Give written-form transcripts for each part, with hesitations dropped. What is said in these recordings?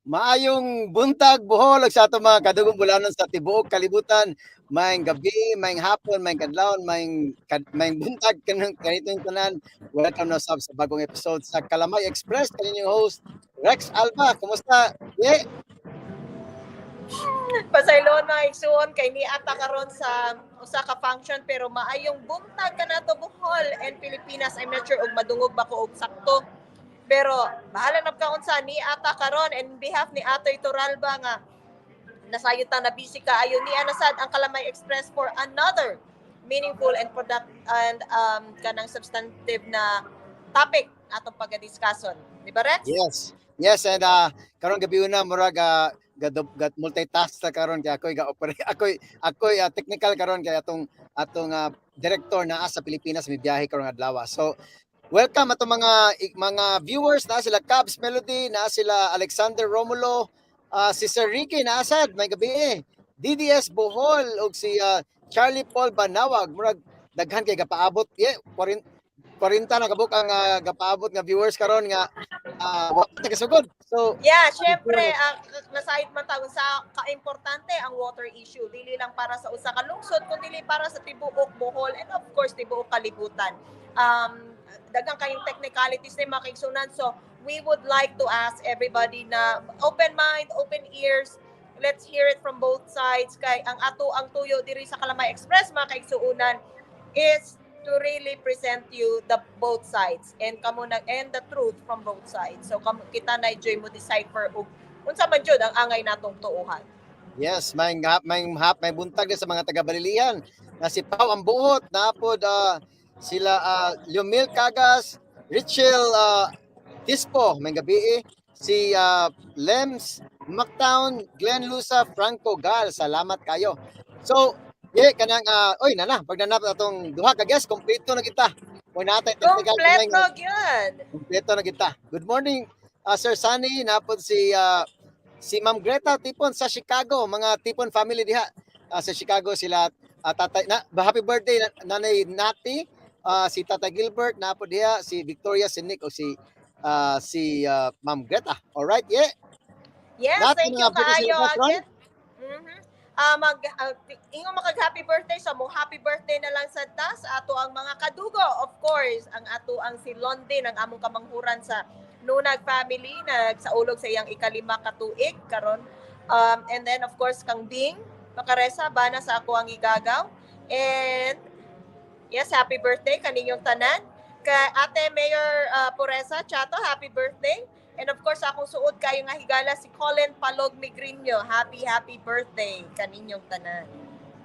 Maayong buntag, Bohol, ug sa atong mga kadugong bulanon sa tibuok kalibutan. Maayong gabi, maayong hapon, maayong kadlawon, maayong buntag kanang kanitong tanan. Welcome na sab sa bagong episode sa Kalamay Express. Kaninyong host Rex Alba. Kumusta? Yeah. Pasayloon, mga igsuon, kay niata karon sa usa ka function, pero maayong buntag kanato, Bohol and Pilipinas. I'm not sure og madungog ba ko og sakto. Pero bahala na ka unsa niata karon, and behalf ni Atoy Toralba nga nasayod ta na busy kaayo, niya na sad ang Kalamay Express for another meaningful and product and kanang substantive na topic atong pagadiskason. Di ba, Rex? Yes, and karong gabi una murag gad multitask ta karon kay ako'y ga ako'y ako'y technical karon kay atong director naa sa Pilipinas, may biyahe karong adlaw. So welcome atong mga viewers na sila Cabs Melody, na sila Alexander Romulo, si Sir Ricky naa sad, maayong gabi eh. DDS Bohol ug si Charlie Paul Banawag. Murag daghan kay gapaabot. Yeah, 40 40 na kabuk ang gapaabot nga viewers karon nga wa pa kasugod. So Yeah, syempre, nasayod man ta sa kaimportante ang water issue. Dili lang para sa usa ka lungsod, kundi para sa tibuok Bohol and of course tibuok kalibutan. Daghang kayong technicalities na mga kaigsunan. So, we would like to ask everybody na open mind, open ears. Let's hear it from both sides. Kay ang ato ang tuyo diri sa Kalamay Express, mga kaigsuunan, is to really present you the both sides and kamo na and the truth from both sides. So kamo kita na joy mo decipher og unsa man jud ang angay natong tuuhan. Yes, may buntag sa mga taga Balilihan na si Pau ang buot, napod sila Lumil Cagas, Richel Tispo, maayong gabi eh. Si Lems Mactown, Glenn Lusa, Franco Gal, salamat kayo. So, yeah, kanang oy nana, pag nanap atong duha ka guest, kompleto na kita. Kung natay technical Kompleto gyud. Kompleto na kita. Good morning, Sir Sunny, napod si Ma'am Greta Tipon sa Chicago, mga Tipon family diha. Sa Chicago sila tatay na happy birthday Nanay Nati, si Tata Gilbert napod diha, si Victoria, si Nick o si Ma'am Greta. All right, yeah. Yes, Lahat thank ng you mga update sa kaayo request, Ron? Again. Mag ingon makag happy birthday, so mo happy birthday na lang sad ta sa ato ang mga kadugo. Of course, ang ato ang si London, ang among kamanghuran sa Nunag family, nagsaulog sa iyang ikalima ka tuig karon. And then of course kang Bing Makaresa, bana sa ako ang igagaw. And yes, happy birthday kaninyong tanan. Ka Ate Mayor Puresa Chato, happy birthday. And of course, akong suod kayo nga higala si Colin Palog Migrinyo. Happy, happy birthday kaninyong tanan.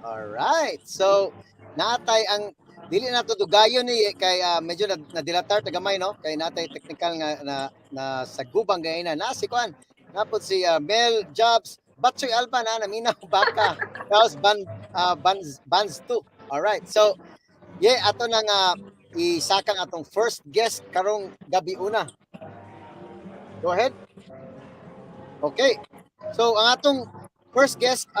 All right. So, natay ang dili na to dugayon ni kay medyo na, nadilatar ta gamay, no, kay natay technical nga na sa gubang gay na si kuan napod si Mel Jobs Batsoy Alba na naminaw baka Charles Ban Bans Bans 2. All right. So, yeah, ato na nga isakang atong first guest karong gabi una. Go ahead. Okay. So, ang atong first guest,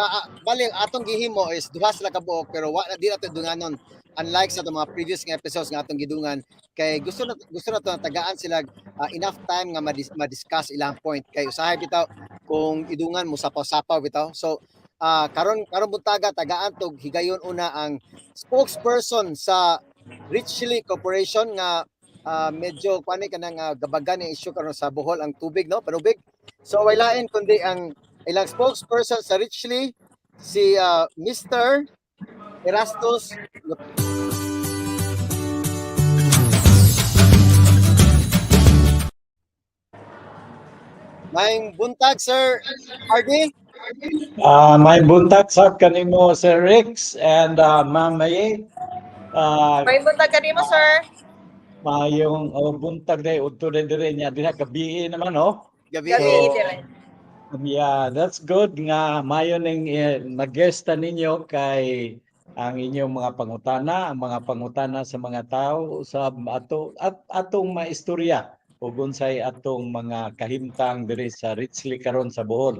bali ang atong gihimo is duha sila ka buok, pero wa na di nato dunganon unlike sa atong mga previous nga episodes nga atong gidungan kay gusto na to tagaan sila enough time nga ma-discuss ilang point kay usahay bitaw kung idungan mo sapaw-sapaw bitaw. So karon buntaga tagaan tog higayon una ang spokesperson sa Richly Corporation nga medyo kuan kanang gabagan ni issue karon sa Bohol, ang tubig, no, panubig. So way lain kundi ang ilang spokesperson sa Richly, si Mr. Erastus. Maayong buntag, Sir Hardy. Maayong buntag sa kanimo, Sir Rex and Ma'am Maye. Maayong buntag kanimo, sir. Maayong oh, buntag day udto din dire niya diha gabi naman, oh. Gabi. Gabi So, dire. Yeah, that's good nga mayo ning nag-guesta ninyo kay ang inyong mga pangutana, ang mga pangutana sa mga tao sa ato at atong maistorya ug unsay atong mga kahimtang diri sa Richly karon sa Bohol.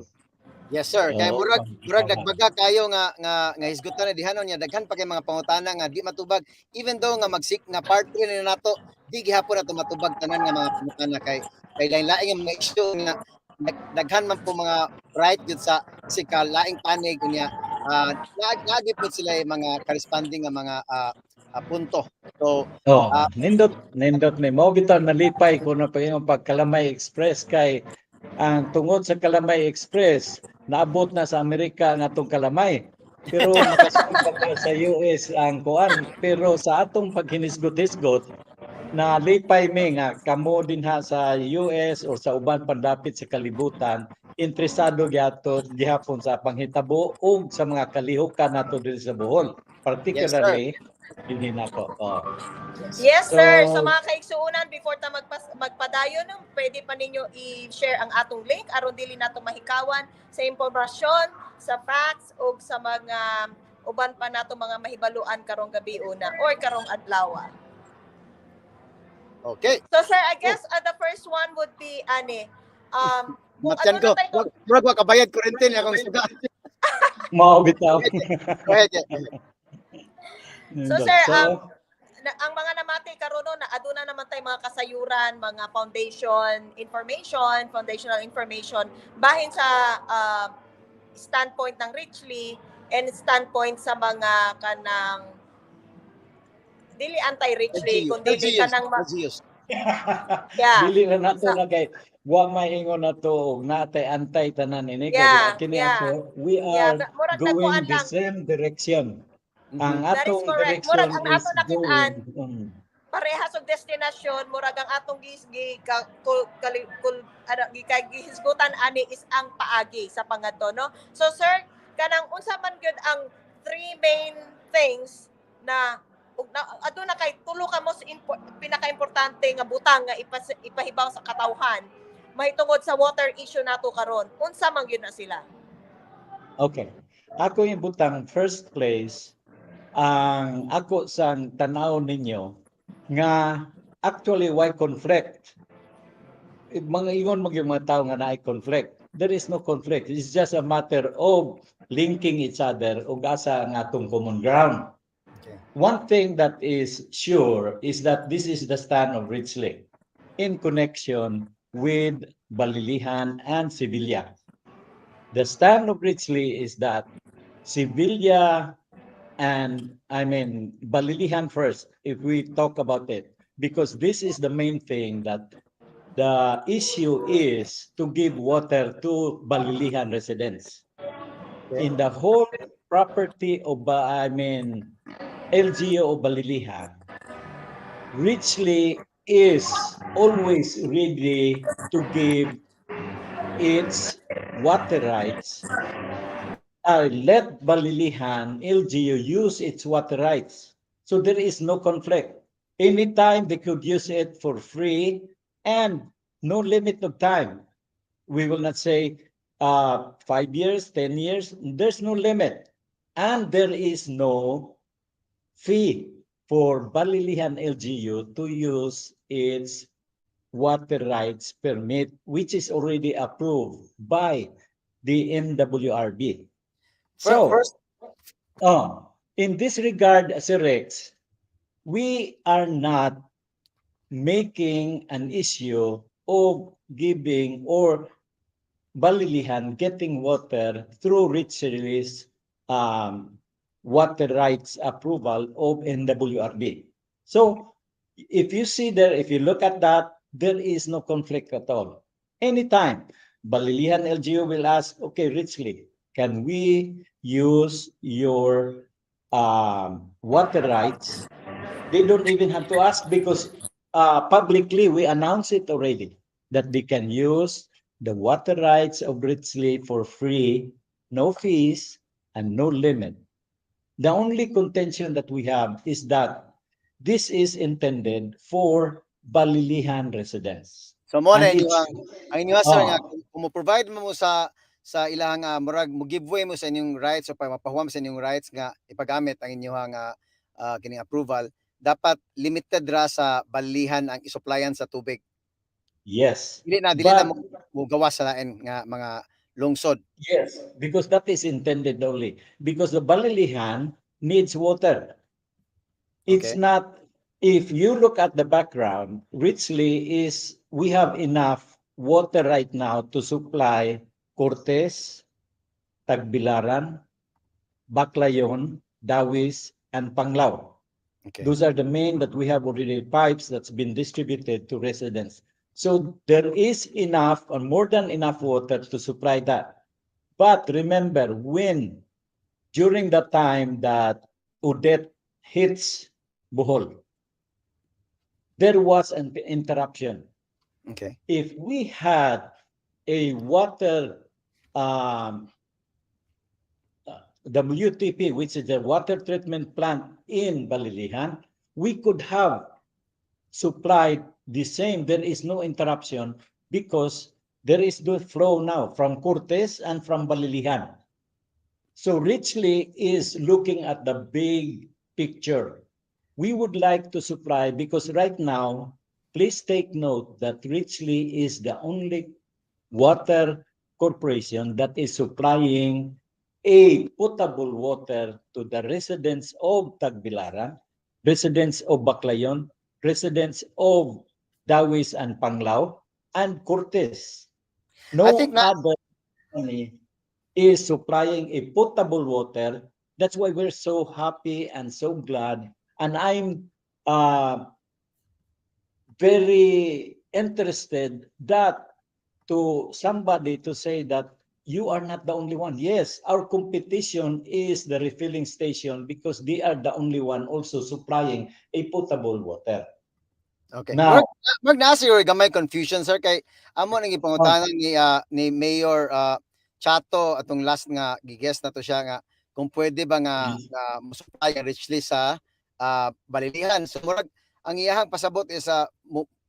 Yes, sir. Kay Oo, murag tama. nagbaga kayo nga hisgutan na dihanon niya daghan pa kay mga pangutana nga di matubag, even though nga magsik nga part 3 na nato, di gihapon nato matubag tanan nga mga pangutana kay lain-lain nga mga issue nga Daghan man po mga right gyud sa sika laing panig unya naagi po sila yung mga corresponding nga mga punto. So Oh, nindot nindot ni mo bitaw, nalipay ko na pag pag Kalamay Express kay ang tungod sa Kalamay Express, naabot na sa Amerika ang atong kalamay. Pero nakasugod pa sa US ang kuan, pero sa atong paghinisgot-hisgot, nalipay mi nga kamo dinha sa US or sa uban pandapit sa kalibutan interesado gyato gihapon sa panghitabo ug sa mga kalihukan nato diri sa Bohol, particularly dinhi nato. Oh. Yes, sir. Sa So, mga kaigsuonan, before ta magpadayon, no, pwede pa ninyo i-share ang atong link aron dili nato mahikawan sa impormasyon, sa facts ug sa mga uban pa nato mga mahibaluan karong gabi una or karong adlaw. Okay. So sir, I guess the first one would be ani kung Matyan ano ko. na tayo Murag wa kabayad kurente niya akong suga. Mao bitaw. Go ahead. Yeah. So sir, ang mga namati karon, no, na aduna naman tay mga kasayuran, mga foundation information, foundational information bahin sa standpoint ng Richly and standpoint sa mga kanang dili anti-Richly LGU, kundi LGUs, kanang LGUs. Yeah. Dili na nato na kay wa maingon na to og natay antay tanan ini kay kini ato, we are murag going nagkuan the lang. Same direction. Ang That is atong correct. direction Murag ang is ato nakitaan, going parehas og destinasyon, murag ang atong gis gi ka, kul, kali, kul, ano, gi, kay gihisgutan ani is ang paagi sa pangadto, no? So sir, kanang unsa man gyud ang three main things na ug na aduna kay tulo ka most pinakaimportante nga butang nga ipahibaw sa katawhan mahitungod sa water issue nato karon, unsa man gyud na sila? Okay. Ako yung butang first place, ang ako sang tanaw ninyo nga actually why conflict? Mga ingon mag yung mga tao nga naay conflict. There is no conflict. It's just a matter of linking each other ug asa ang atong common ground. One thing that is sure is that this is the stand of Richley in connection with Balilihan and Sevilla. The stand of Richley is that Sevilla and, I mean, Balilihan first, if we talk about it, because this is the main thing, that the issue is to give water to Balilihan residents. In the whole property of, I mean, LGU of Balilihan, Richley is always ready to give its water rights. Let Balilihan LGU use its water rights. So there is no conflict. Anytime they could use it for free and no limit of time. We will not say 5 years, 10 years. There's no limit. And there is no fee for Balilihan LGU to use its water rights permit, which is already approved by the NWRB. So, First, oh, in this regard, Sir Rex, we are not making an issue of giving or Balilihan getting water through Richley's water rights approval of NWRB. So if you see there, if you look at that, there is no conflict at all. Anytime, Balilihan LGU will ask, "Okay, Richley, can we use your water rights?" They don't even have to ask because publicly we announce it already that they can use the water rights of Richley for free, no fees, and no limit. The only contention that we have is that this is intended for Balilihan residents. So mo na And inyo ang inyo, sir, Oh. nga kung mo provide mo sa ilang murag mo give way mo sa inyong rights o mapahuwam sa inyong rights nga ipagamit ang inyong kining approval, dapat limited ra sa Balilihan ang isuplayan sa tubig. Yes. Dili na mo gawas sa lain nga mga lungsod. Yes, because that is intended only because the Balilihan needs water. It's not, if you look at the background, Richley is, we have enough water right now to supply Cortes, Tagbilaran, Baclayon, Dawis, and Panglao. Those are the main that we have already pipes that's been distributed to residents. So there is enough or more than enough water to supply that. But remember, when during the time that Odette hits Bohol, there was an interruption. If we had a water WTP, which is the water treatment plant in Balilihan, we could have supplied the same. There is no interruption because there is the flow now from Cortes and from Balilihan. So Richly is looking at the big picture. We would like to supply because right now, please take note that Richly is the only water corporation that is supplying a potable water to the residents of Tagbilaran, residents of Baclayon, residents of Dawis and Panglao, and Cortes. No I think other company is supplying a potable water. That's why we're so happy and so glad. And I'm very interested that to somebody to say that you are not the only one. Yes, our competition is the refilling station because they are the only one also supplying a potable water. Now, Murag naa siguro gamay confusion, sir, kay amo nang gipangutana ni Mayor Chato atong last nga gi-guest nato siya nga kung pwede ba nga nga mo-supply ang Richly sa Balilihan. So murag ang iyahang pasabot is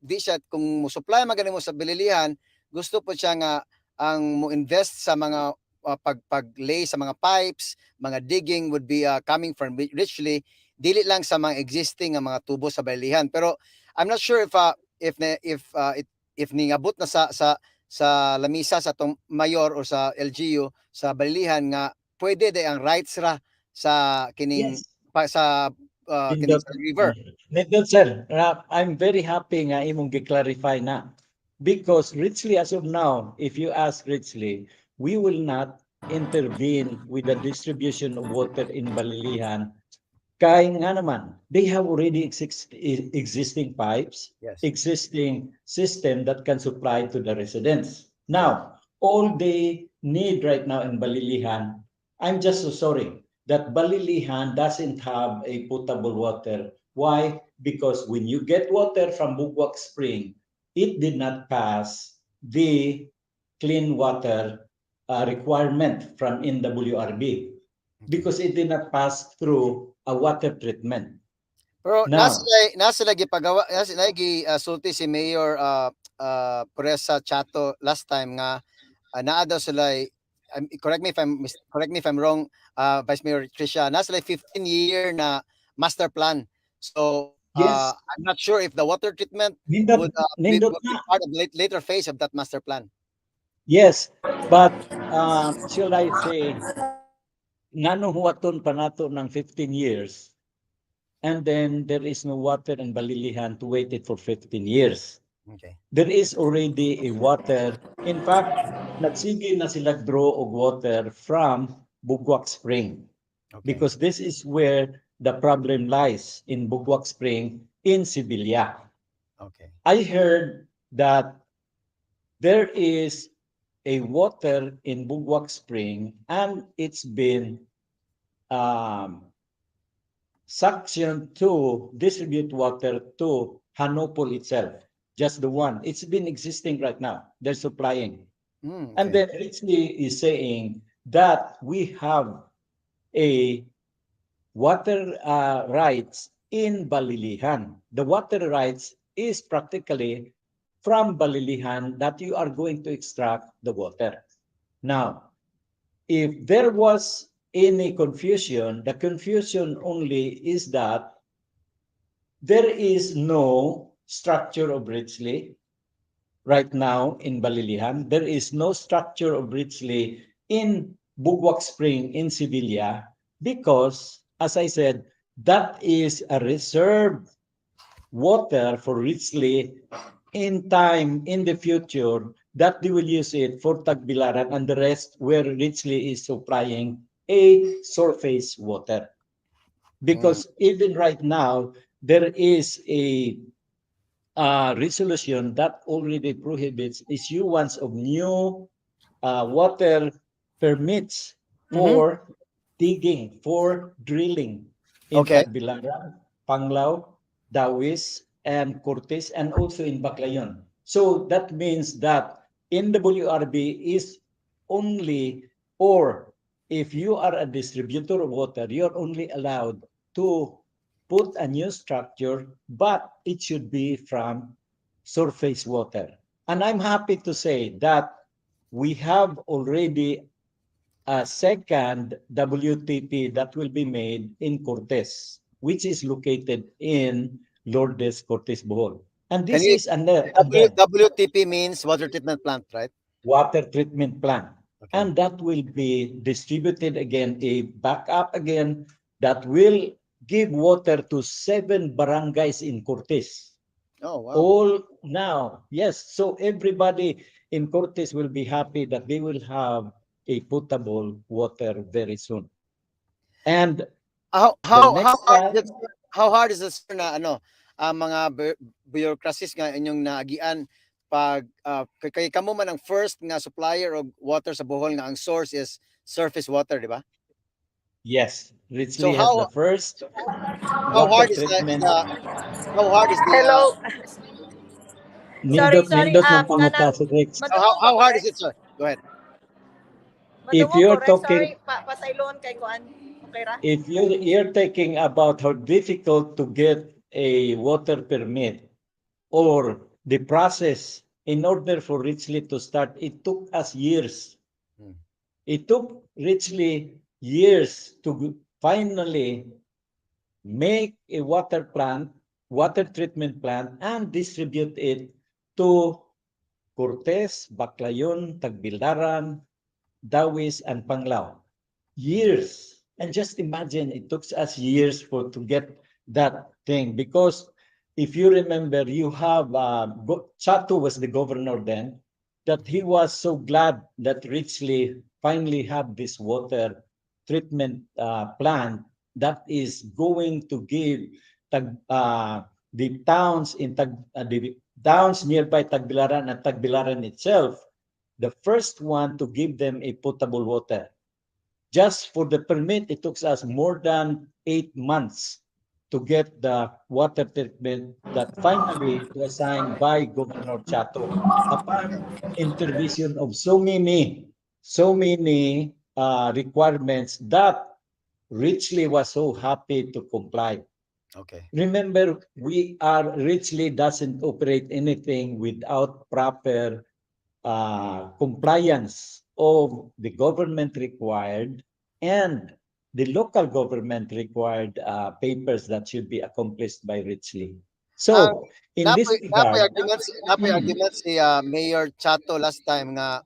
di siya kung mo-supply man gani mo sa Balilihan, gusto po siya nga ang mo invest sa mga pag pag-lay sa mga pipes, mga digging would be coming from Richly, dili lang sa mga existing nga mga tubo sa Balilihan. Pero I'm not sure if ningabot na sa lamisa sa atong mayor or sa LGU sa Balilihan nga pwede day ang rights ra sa kining pa, sa kining Nindot. Sa river. Nindot, sir. I'm very happy nga imong gi-clarify na. Because Richly as of now, if you ask Richly, we will not intervene with the distribution of water in Balilihan. Kay nga naman, they have already existing pipes, existing system that can supply to the residents. Now, all they need right now in Balilihan, I'm just so sorry that Balilihan doesn't have a potable water. Why? Because when you get water from Bugwak Spring, it did not pass the clean water requirement from NWRB because it did not pass through a water treatment. Pero Now, naa sila gipagawa, naa sila gi sulti si Mayor Puresa Chato last time nga naa daw sila, correct me if I'm wrong, Vice Mayor Tricia, naa sila 15 year na master plan. So I'm not sure if the water treatment Nindot, nindot would be na. Part of the later phase of that master plan. Yes, but shall I say, ngano huwaton pa nato ng 15 years and then there is no water in Balilihan to wait it for 15 years? There is already a water. In fact, nagsige na sila draw og water from Bugwak Spring because this is where the problem lies, in Bugwak Spring in Sevilla. I heard that there is a water in Bugwak Spring and it's been suctioned to distribute water to Hanopol itself. Just the one. It's been existing right now. They're supplying. And then Richly is saying that we have a water rights in Balilihan. The water rights is practically from Balilihan that you are going to extract the water. Now, if there was any confusion, the confusion only is that there is no structure of Richly right now in Balilihan. There is no structure of Richly in Bugwak Spring in Sevilla because, as I said, that is a reserved water for Richly in time in the future that they will use it for Tagbilaran and the rest where Richly is supplying a surface water. Because even right now, there is a resolution that already prohibits issuance of new water permits for digging, for drilling in Tagbilaran, Panglao, Dauis, and Cortes, and also in Baclayon. So that means that NWRB is only, or if you are a distributor of water, you're only allowed to put a new structure, but it should be from surface water. And I'm happy to say that we have already a second WTP that will be made in Cortes, which is located in Lourdes, Cortes, Bohol. And this is another WTP means water treatment plant, right? Water treatment plant. Okay. And that will be distributed again, a backup again, that will give water to seven barangays in Cortes. Oh, wow. All now, yes. So everybody in Cortes will be happy that they will have a potable water very soon. And How the how next hard one- how hard is it, sir, na ano ang mga bureaucracies nga inyong naagian pag kay kamo man ang first nga supplier og water sa Bohol nga ang source is surface water, di ba? Yes, Richly So has the first How water hard is the, treatment. how hard is the Hello. Sorry, Nindot, sorry, nindot ng panguta kanang- si Rex. How hard is it, sir? Go ahead. If Madungog you're ko, Rex, talking- sorry, pasaylon kay kuan. Okay ra? If you're talking about how difficult to get a water permit or the process in order for Richly to start, it took us years. It took Richly years to finally make a water plant, water treatment plant, and distribute it to Cortes, Baclayon, Tagbilaran, Dauis, and Panglao. Years. And just imagine, it took us years for to get that thing, because if you remember, you have Chato was the governor then, that he was so glad that Richly finally had this water treatment plant that is going to give the towns nearby Tagbilaran and Tagbilaran itself, the first one to give them a potable water. Just for the permit, it took us more than 8 months to get the water treatment that finally was signed by Governor Chato upon intervention of so many requirements that Richly was so happy to comply. Remember, we are Richly doesn't operate anything without proper compliance of the government required and the local government required papers that should be accomplished by Richly. So, in this Napoy regard, argument si Mayor Chato last time nga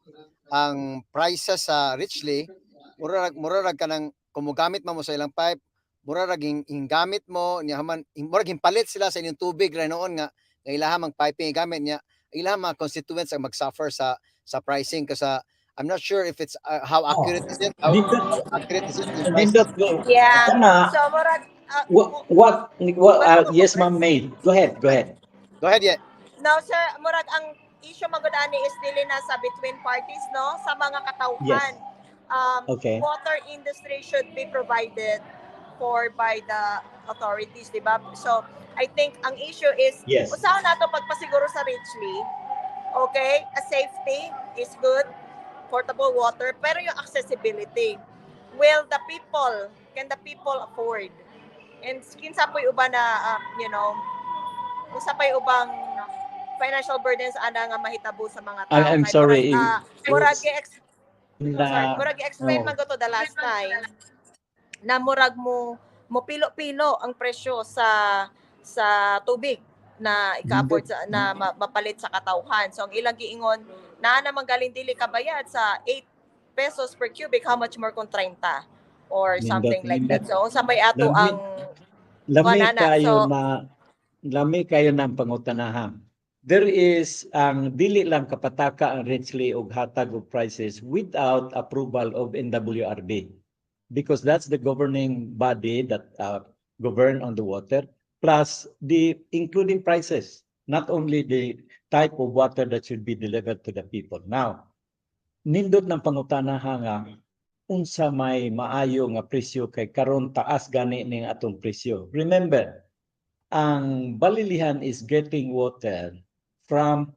ang prices sa Richly mura rag kanang kung mogamit man mo sa ilang pipe, mura rag gamit mo niya man, mura palit sila sa inyong tubig ra noon nga ilaha mang piping gamit niya, ilaha mga constituents ang mag-suffer sa pricing kasi I'm not sure if it's how accurate is it, Nindot, how accurate is it yung price? Nindot, go. Yeah. Kana, So murag what, yes, Ma'am May. Go ahead, go ahead. Go ahead, yeah. No, sir, murag ang issue magud ani is dili na sa between parties, no, sa mga katawhan. Water industry should be provided for by the authorities, di ba? So, I think ang issue is usahan nato pagpasiguro sa Richly. Okay? A safety is good, portable water, pero yung accessibility. Will the people, can the people afford? And kinsa po'y uban na, usa pa'y ubang financial burdens ana nga mahitabo sa mga tao. I'm Kay sorry. murag, sorry, Na, murag gi-explain oh. man ko to the last time na murag mo pilo-pilo ang presyo sa tubig na ika-afford sa, na mapalit sa katawhan. So ang ilang giingon na naman galing dili kabayad sa 8 pesos per cubic, how much more kung 30 or Nindot, something like that. nindot. So unsa may ato ang Lami Wala na. kayo So- na lami kayo ng pangutanahan. There is ang dili lang kapataka ang Richly og hatag og prices without approval of NWRB because that's the governing body that govern on the water, plus the including prices, not only the type of water that should be delivered to the people. Now, nindot ng pangutana ha nga unsa may maayo nga presyo kay karon taas gani ning atong presyo. Remember, ang Balilihan is getting water from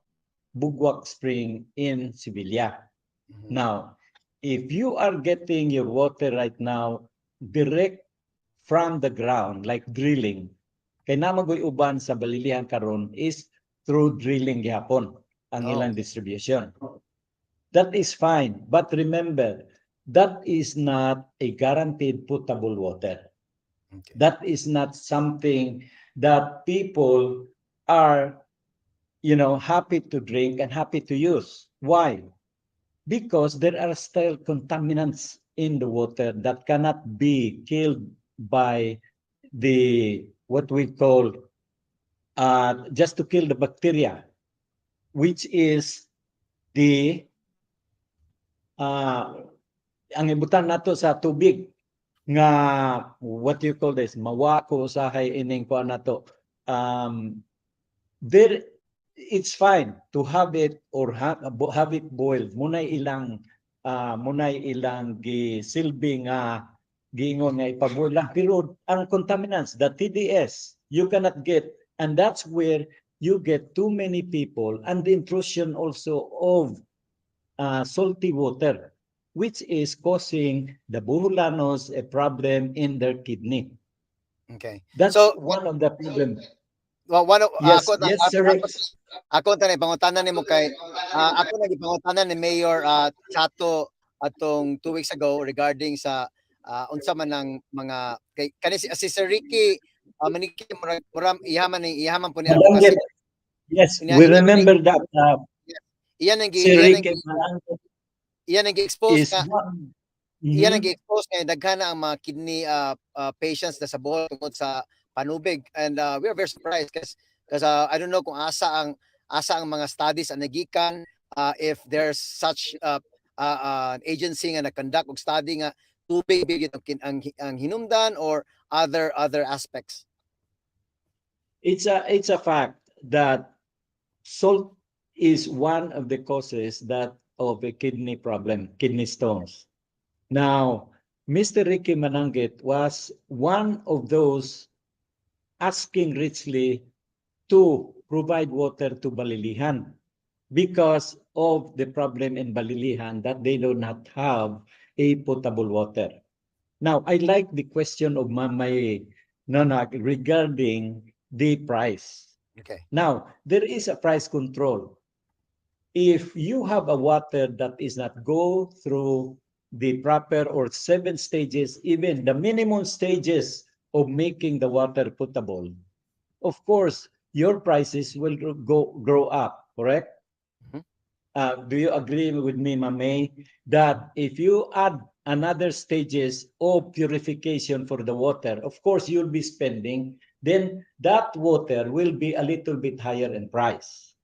Bugwak Spring in Sevilla. Now, if you are getting your water right now direct from the ground, like drilling, kay naa man goy uban sa Balilihan karon is through drilling gihapon ang ilang distribution. That is fine, but remember, that is not a guaranteed potable water. That is not something that people are happy to drink and happy to use. Why? Because there are still contaminants in the water that cannot be killed by the what we call just to kill the bacteria, which is the ang ibutan nato sa tubig nga, what you call this, mawa ko usahay ining kuan nato. There it's fine to have it or have it boiled. Munay ilang gisilbi nga giingon nga ipaboil lang, pero ang contaminants, the TDS, you cannot get, and that's where you get too many people and the intrusion also of salty water, which is causing the Boholanos a problem in their kidney. That's one of the problem. Well, one of, Yes, ako, yes, ako, Sir ako, Rex. Ako tanay pangutana nimo kay ako nang gipangutana ni Mayor Chato atong 2 weeks ago regarding sa unsa man ang mga kay kani si Sir Ricky Maniki, mura, mura iyaman ni iyaman po ni Malanggit. Yes, we remember that iyan ang si iyan ang Ricky Malanggit iyan ang gi-expose is nga one. iyan ang gi-expose nga daghan na ang mga kidney patients na sa Bohol tungod sa panubig, and we are very surprised because I don't know kung asa ang mga studies ang nagikan, if there's such an agency nga nag-conduct og study nga tubig gyud ang hinumdan or other aspects. It's a fact that salt is one of the causes that of a kidney problem, kidney stones. Now, Mr. Ricky Manangit was one of those asking Richly to provide water to Balilihan because of the problem in Balilihan that they do not have a potable water. Now, I like the question of Mamay Nonak regarding the price. Now, there is a price control. If you have a water that is not go through the proper or seven stages, even the minimum stages of making the water potable, of course, your prices will go grow up, correct? Mhm. Do you agree with me, Mame, that if you add another stages of purification for the water, of course, you'll be spending, then that water will be a little bit higher in price.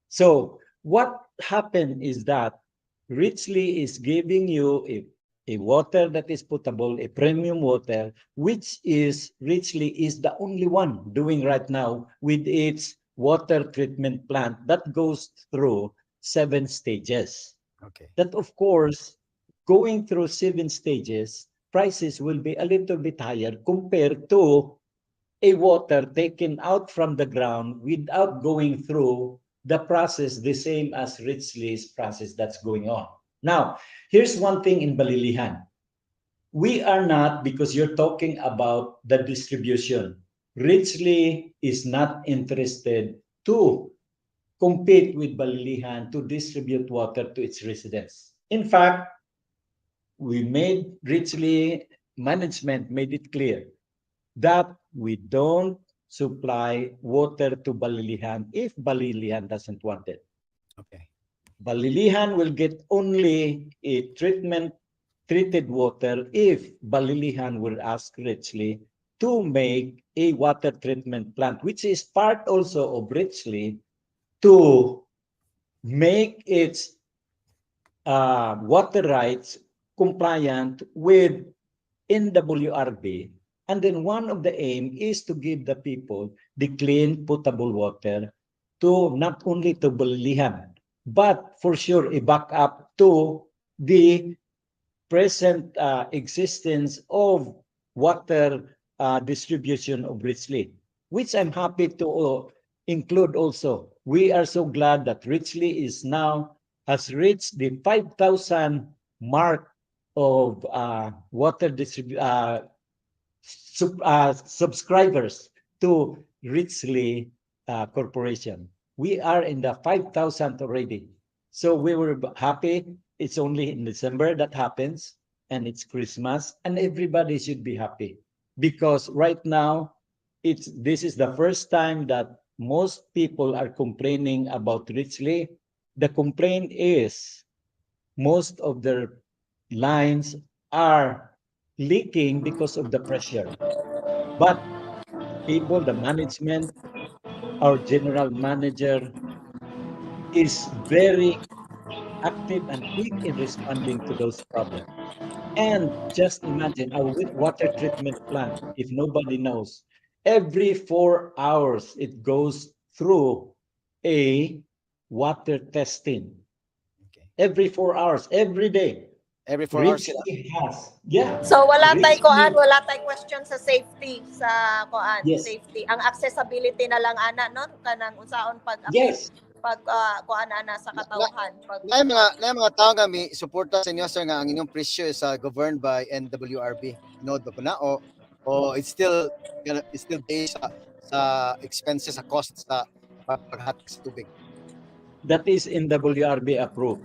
So what happened is that Richly is giving you a water that is potable, a premium water, which is Richly is the only one doing right now with its water treatment plant that goes through seven stages. That, of course, going through seven stages, prices will be a little bit higher compared to a water taken out from the ground without going through the process, the same as Richly's process that's going on. Now, here's one thing in Balilihan. We are not, because you're talking about the distribution, Richly is not interested to compete with Balilihan to distribute water to its residents. In fact, we made Richly management made it clear that we don't supply water to Balilihan if Balilihan doesn't want it. Balilihan will get only a treatment treated water if Balilihan will ask Richly to make a water treatment plant, which is part also of Richly. to make its water rights compliant with NWRB. And then one of the aim is to give the people the clean potable water to not only to Balilihan, but for sure a backup to the present existence of water distribution of Richlea, which I'm happy to include also. We are so glad that Richlea is now has reached the 5,000 mark of water subscribers to Richlea Corporation. We are in the 5,000 already. So we were happy. It's only in December that happens, and it's Christmas, and everybody should be happy because right now, it's this is the first time that most people are complaining about Richlea. The complaint is most of their lines are leaking because of the pressure. But people, the management, our general manager is very active and quick in responding to those problems. And just imagine our water treatment plant, if nobody knows, every 4 hours it goes through a water testing. Every 4 hours, every day. Every 4 hours sila. Richlea has. Yeah. So wala tay Richlea- kuan, wala tay question sa safety sa kuan, safety. Ang accessibility na lang ana, no, kanang unsaon pag pag kuan ana sa katawhan. Pag Na mga tao nga mi suporta sa inyo, sir, nga ang inyong presyo is governed by NWRB. Tinuod ba po na o it's still based sa expenses, sa cost sa paghatag sa tubig? That is NWRB approved.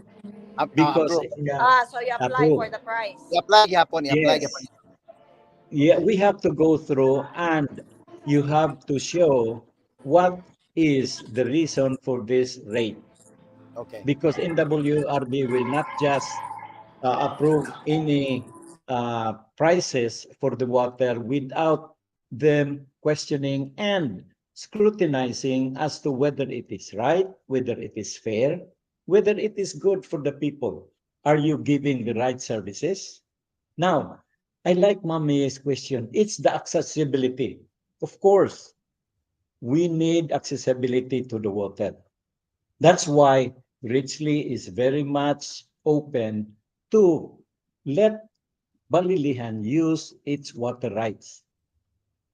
Because Approved. Yeah, Ah, so you apply Approved. For the price. I-apply Yes. gyapon. Yeah, we have to go through and you have to show what is the reason for this rate. Because NWRB will not just approve any prices for the water without them questioning and scrutinizing as to whether it is right, whether it is fair, whether it is good for the people. Are you giving the right services? Now, I like Mommy's question. It's the accessibility. Of course, we need accessibility to the water. That's why Richlea is very much open to let Balilihan use its water rights.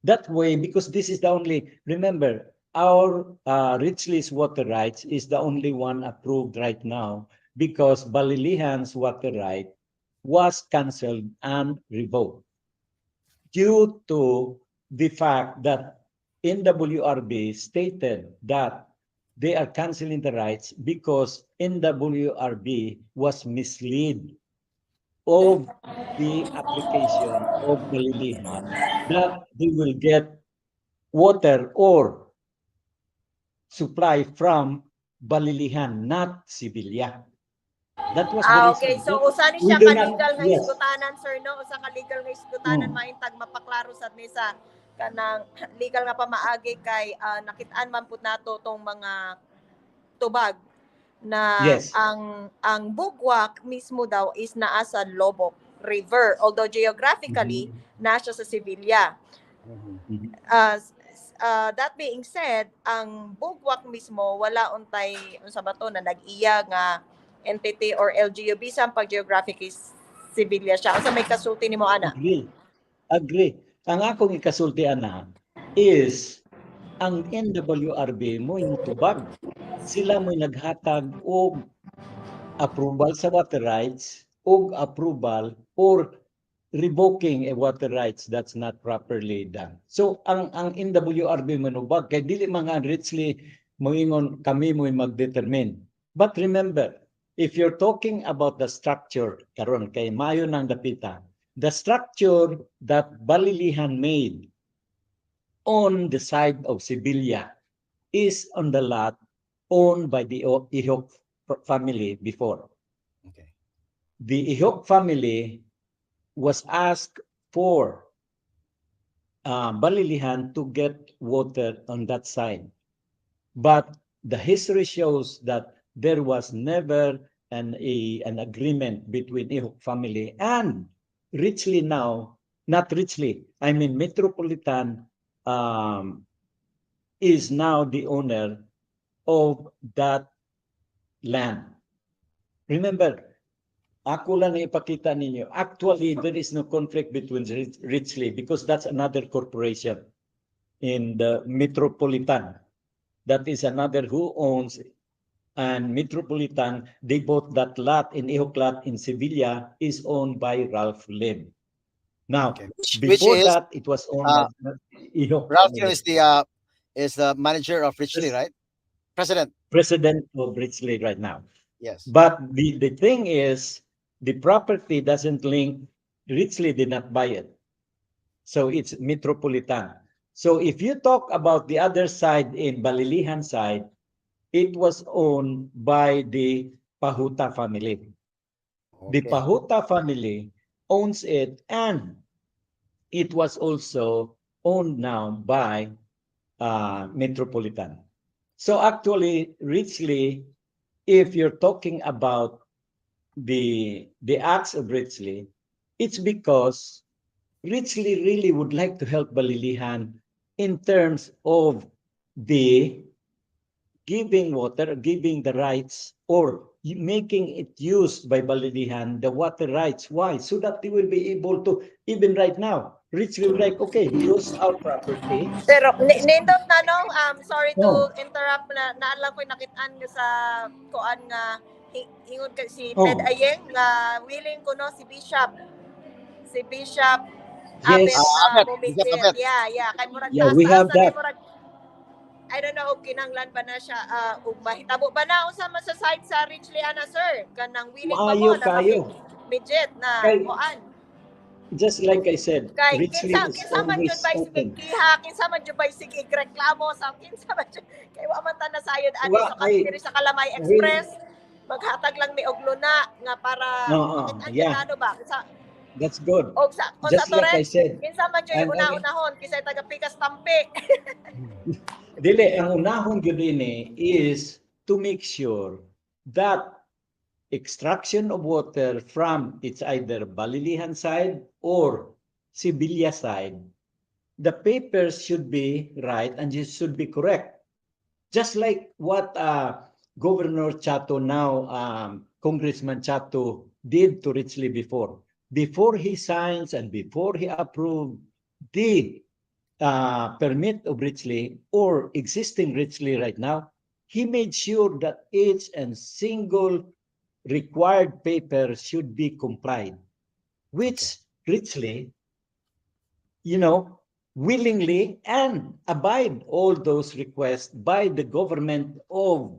That way, because this is the only, remember, our Richlea's water rights is the only one approved right now because Balilihan's water right was canceled and revoked due to the fact that NWRB stated that they are canceling the rights because NWRB was misled of the application of Balilihan that they will get water or supply from Balilihan, not Sevilla. That was the Ah, reason. okay. So usa ni We siya do ka legal nga hisgutanan, sir, no? Usa ka legal nga hisgutanan, mahintag mapaklaro sad ni sa kanang legal nga pamaagi kay nakitaan man pud nato tong mga tubag na ang Bugwak mismo daw is naa sa Loboc River, although geographically naa siya sa Sevilla. That being said, ang Bugwak mismo wala untay unsa ba to na nag-iya nga entity or LGU bisan pag geographic is Sevilla siya. Unsa may kasulti nimo ana? Agree. Agree. Ang akong ikasulti ana is ang NWRB mo tubag. Sila mo naghatag og approval sa water rights og approval or revoking a water rights that's not properly done. So ang NWRB manubag kay dili mga Richlea moingon kami mo'y mag-determine. But remember, if you're talking about the structure karon kay mayo nang dapita, the structure that Balilihan made on the side of Sevilla is on the lot owned by the Ihok family before. The Ihok family was asked for Balilihan to get water on that side. But The history shows that there was never an agreement between Ihok family and Richly now, not Richly, I mean Metropolitan is now the owner of that land. Remember, ako lang ipakita ninyo. Actually, there is no conflict between Richly because that's another corporation in the Metropolitan. That is another who owns and Metropolitan, they bought that lot in Ihok lot in Sevilla is owned by Ralph Lim. Now, Which before is that, it was owned by Ihok Ralph Lim family. is the manager of Richly, right? President. President of Richly right now. Yes. But the thing is, the property doesn't link, Richly did not buy it. So it's Metropolitan. So if you talk about the other side in Balilihan side, it was owned by the Pahuta family. The Pahuta family owns it and it was also owned now by Metropolitan. So actually, Richly, if you're talking about the acts of Richly, it's because Richly really would like to help Balilihan in terms of the giving water, giving the rights, or making it used by Balilihan, the water rights. Why? So that they will be able to, even right now, Richly will like, "Okay, use our property." Pero nindot na no, sorry to Oh. interrupt na naalang ko nakitaan nga sa kuan nga ingon kay si Oh. Ted Ayeng nga willing ko no si Bishop Abet Yes. na Ah, Abet. bumigit. Bishop Abet. Yeah. Kay murag Yeah, we have taas-taas na that. ni murag I don't know og kinahanglan ba na siya ug mahitabo ba na unsa man sa side sa Richly ana, sir, kanang willing ba mo Maayo na kayo. Midget na kuan? Just like I said, Kay Richly kinsa is kinsa man always jud bay sige open. Kiha, kinsa man jud bay sige reklamo sa kinsa man jud kay wa man ta nasayod ani Wa, so kami diri sa Kalamay Express maghatag lang mi og luna nga para Oo, makitaan yeah. jud ano ba sa That's good. og sa kung sa Just like I Torres said, kinsa man jud una-unahon kisay taga pikas tampi. Dili, ang unahon gyud ini is to make sure that extraction of water from it's either Balilihan side or Sevilla side, the papers should be right and it should be correct. Just like what Governor Chatto now, Congressman Chatto did to Richly before. Before he signs and before he approved the permit of Richly or existing Richly right now, he made sure that each and single required paper should be complied, which Richly, willingly and abide all those requests by the government of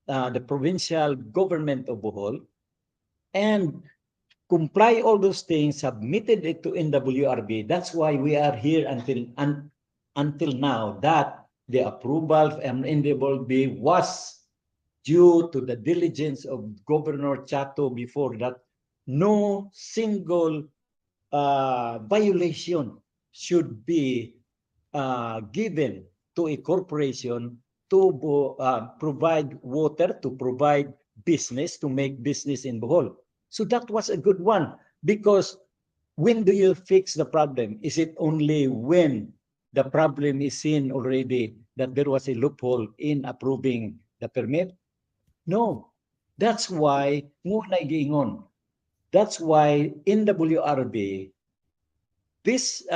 the provincial government of Bohol and comply all those things, submitted it to NWRB. That's why we are here until now that the approval from NWRB was due to the diligence of Governor Chatto before that no single violation should be given to a corporation to provide water, to provide business, to make business in Bohol. So that was a good one because when do you fix the problem? Is it only when the problem is seen already that there was a loophole in approving the permit? No. That's why mao na giingon. That's why NWRB this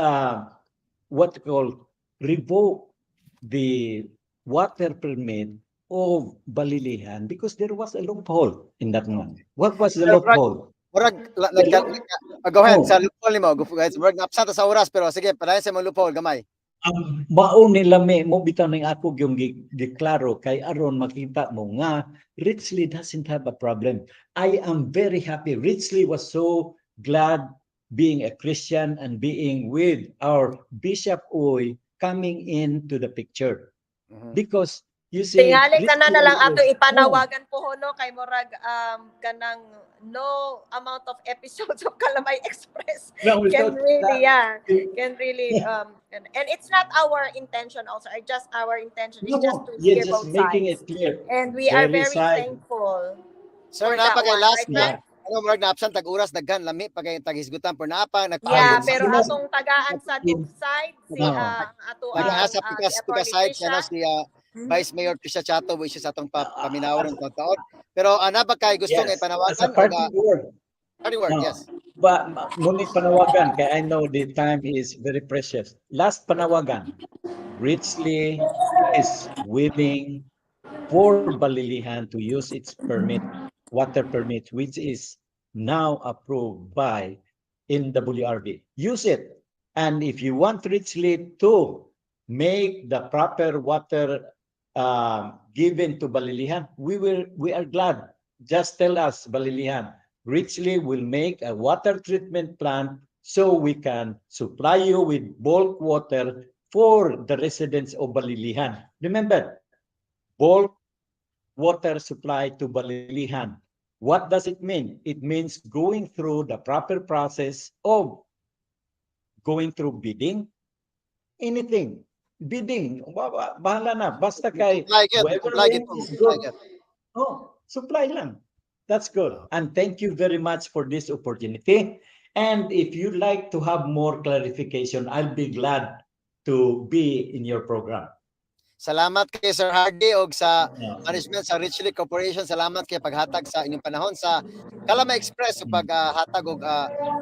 what you call revoke the water permit of Balilihan because there was a loophole in that one. What was the Pero, Brad, loophole? Murag go ahead Oh. sa loophole nimo. Go ahead. Murag naabsent ta sa oras pero sige, padayon sa imong loophole gamay. Ang mao ni lami mo bitaw ning ako yung giklaro kay aron makita mo nga Richly doesn't have a problem. I am very happy. Richly was so glad being a Christian and being with our Bishop Uy coming into the picture. Because You see, Tingali kana na lang ato ipanawagan oh. po no kay murag kanang no amount of episodes of Kalamay Express No, can without really that, yeah, can really and it's not our intention also. Just our intention is no, just to you're hear just both making sides. it clear. And we are Very very side. thankful Sir, for that naa pa kay one, last right, na Frank? ano, murag na-absent tag oras, daghan lami pa kay taghisgutan, pero naa pa Yeah, nagpaabot sa pero atong tagaan sa In- side si Oo. ato ang nag-asa si pikas Attorney side si ano Tricia. si Vice Mayor Tricia Chato which is atong paminawon ng taon. Pero ana ba kay gusto nga Yes, as a ipanawagan o parting word. parting word, No. yes. But ngunit panawagan, kay I know the time is very precious. Last panawagan, Richly is willing for Balilihan to use its permit, water permit, which is now approved by NWRB. Use it. And if you want Richly to make the proper water given to Balilihan, we are glad. Just tell us, Balilihan, Richly will make a water treatment plant so we can supply you with bulk water for the residents of Balilihan. Remember, bulk water supply to Balilihan. What does it mean? It means going through the proper process of going through bidding, anything, bidding, bahala na, basta kay Comply gyud, whoever comply gyud, wins is comply good. gyud. Oh, supply lang. That's good. And thank you very much for this opportunity. And if you'd like to have more clarification, I'll be glad to be in your program. Salamat kay Sir Hardy og sa management sa Richly Corporation. Salamat kay paghatag sa inyong panahon sa Kalamay Express ug paghatag og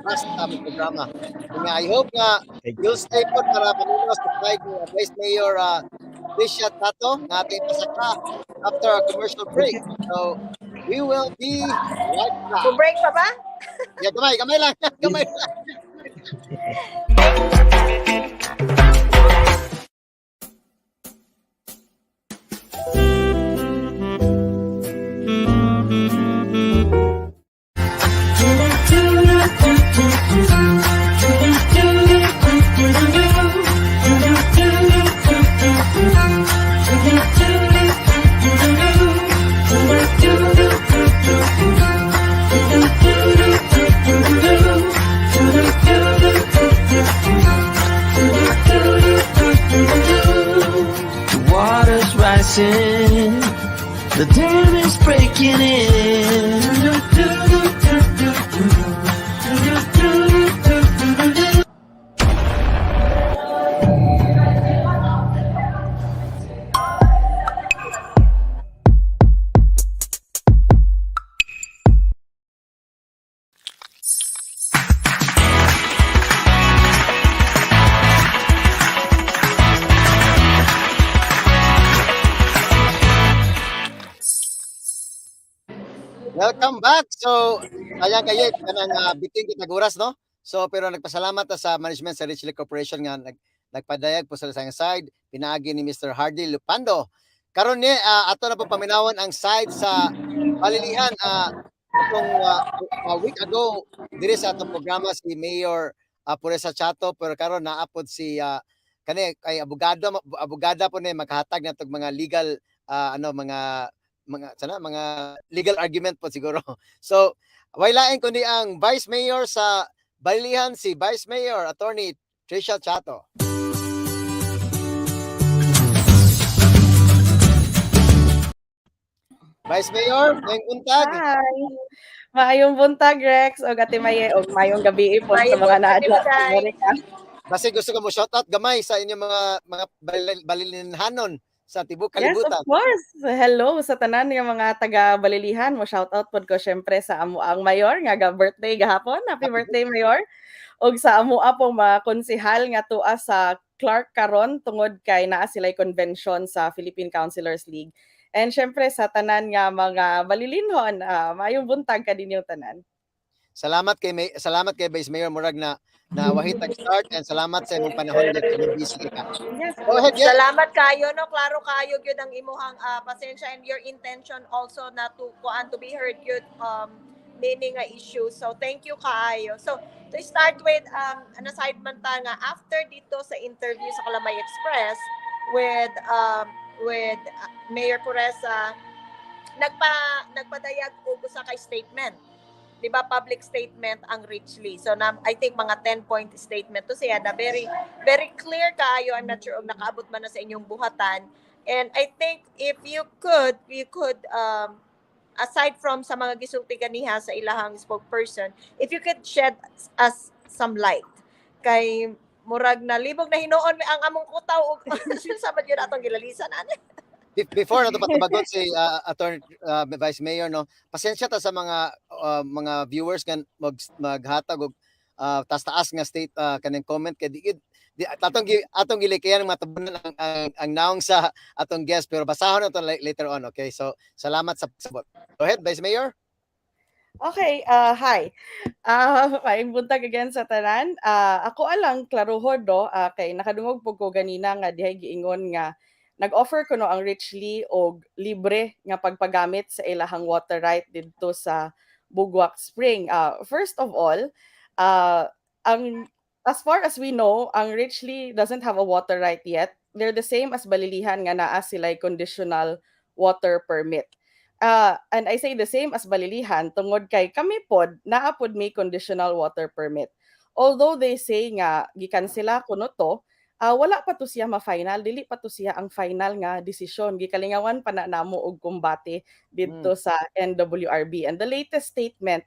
trust sa among programa. Nga I hope nga Thank you. you'll stay put para paminaw sa side ni Vice Mayor Tricia Tato nga ating pasaka after a commercial break. So we will be right back. Mo break pa ba? Yeah, gamay, gamay lang. Gamay lang. The water's rising, the dam is breaking in. Welcome back. So, sayang kayo kanang bitin kitag oras, no? So, pero nagpasalamat ta sa management sa Richly Corporation nga nagpadayag po sa lasang side pinaagi ni Mr. Hardy Lupando. Karon ni ato na po paminawon ang side sa Balilihan, atong a week ago diri sa atong programa si Mayor Puresa Chato, pero karon naapod si kani ay abogado, abogada po ni makahatag natog mga legal ano mga sana mga legal argument po siguro. So, way lain kundi ang Vice Mayor sa Balilihan, si Vice Mayor Attorney Tricia Chato. Vice Mayor, maayong buntag. Hi. Maayong buntag, Rex, og Ate Maye, og maayong gabi po sa Maayong mga buntag, naa sa Buntag. Amerika. Basi gusto ko mo shout out gamay sa inyong mga balilinhanon sa tibok Yes, of kalibutan. course. Hello sa tanan nga mga taga Balilihan. Mo shout out pod ko syempre sa amo ang mayor nga ga birthday gahapon. Happy birthday, Mayor. Og sa amo pong mga konsehal nga tua sa Clark karon tungod kay naa sila'y convention sa Philippine Councilors League. And syempre sa tanan nga mga Balilinhon, maayong buntag kaninyong tanan. Salamat kay Vice Mayor, murag na na wahit tag start, and salamat sa imong panahon dito kung busy ka. Yes. Go ahead, yeah. Salamat kayo, no, klaro kayo gyud ang imuhang pasensya and your intention also na to kuan to be heard gyud meaning nga issue. So thank you kaayo. So to start with, an aside man ta nga after dito sa interview sa Kalamay Express with with Mayor Puresa nagpadayag og usa ka statement. 'Di ba, public statement ang Richly. So na, I think mga 10 point statement to siya na very very clear kaayo. I'm not sure og nakaabot man na sa inyong buhatan. And I think if you could, aside from sa mga gisulti ganiha sa ilahang spokesperson, if you could shed us some light kay murag nalibog na hinuon ang among kutaw og sa man yun atong gilalisan ani. Before na to patabagon si Attorney Vice Mayor, no, pasensya ta sa mga viewers nga maghatag og taas-taas nga state kaning comment kay di atong gilikayan matabunan ang naong sa atong guest, pero basahon na to later on, okay? So salamat sa pagsabot. Go ahead, Vice Mayor. Okay, hi. Maayong buntag again sa tanan. Ako alang klaruhon, no, kay nakadungog pud ko ganina nga dihay giingon nga nag-offer kuno ang Richly og libre nga pagpagamit sa ilahang water right didto sa Bugwak Spring. First of all, ang as far as we know, ang Richly doesn't have a water right yet. They're the same as Balilihan nga naa sila'y conditional water permit. And I say the same as Balilihan tungod kay kami pod naa pod may conditional water permit. Although they say nga gikansela kuno to, wala pa to siya ma-final, dili pa to siya ang final nga desisyon. Gikalingawan pa na namo og kumbate didto sa NWRB. And the latest statement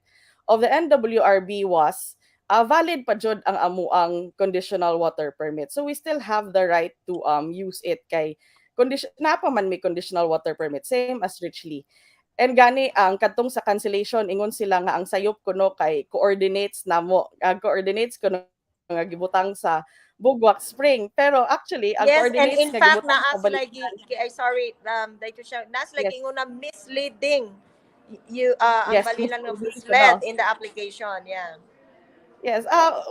of the NWRB was valid pa jud ang amuang conditional water permit. So we still have the right to use it kay condition na pa man may conditional water permit, same as Richly. And gani ang kadtong sa cancellation, ingon sila nga ang sayop kuno kay coordinates namo, ang coordinates kuno nga gibutang sa Bugwak Spring. Pero actually ang Yes, and coordinates in nga fact, gibutang naa sa sila Balilihan ay, sorry, dito siya, naa sila giingon na misleading you ang Balilihan nga misleading misled kuno. In the application, yeah. Yes,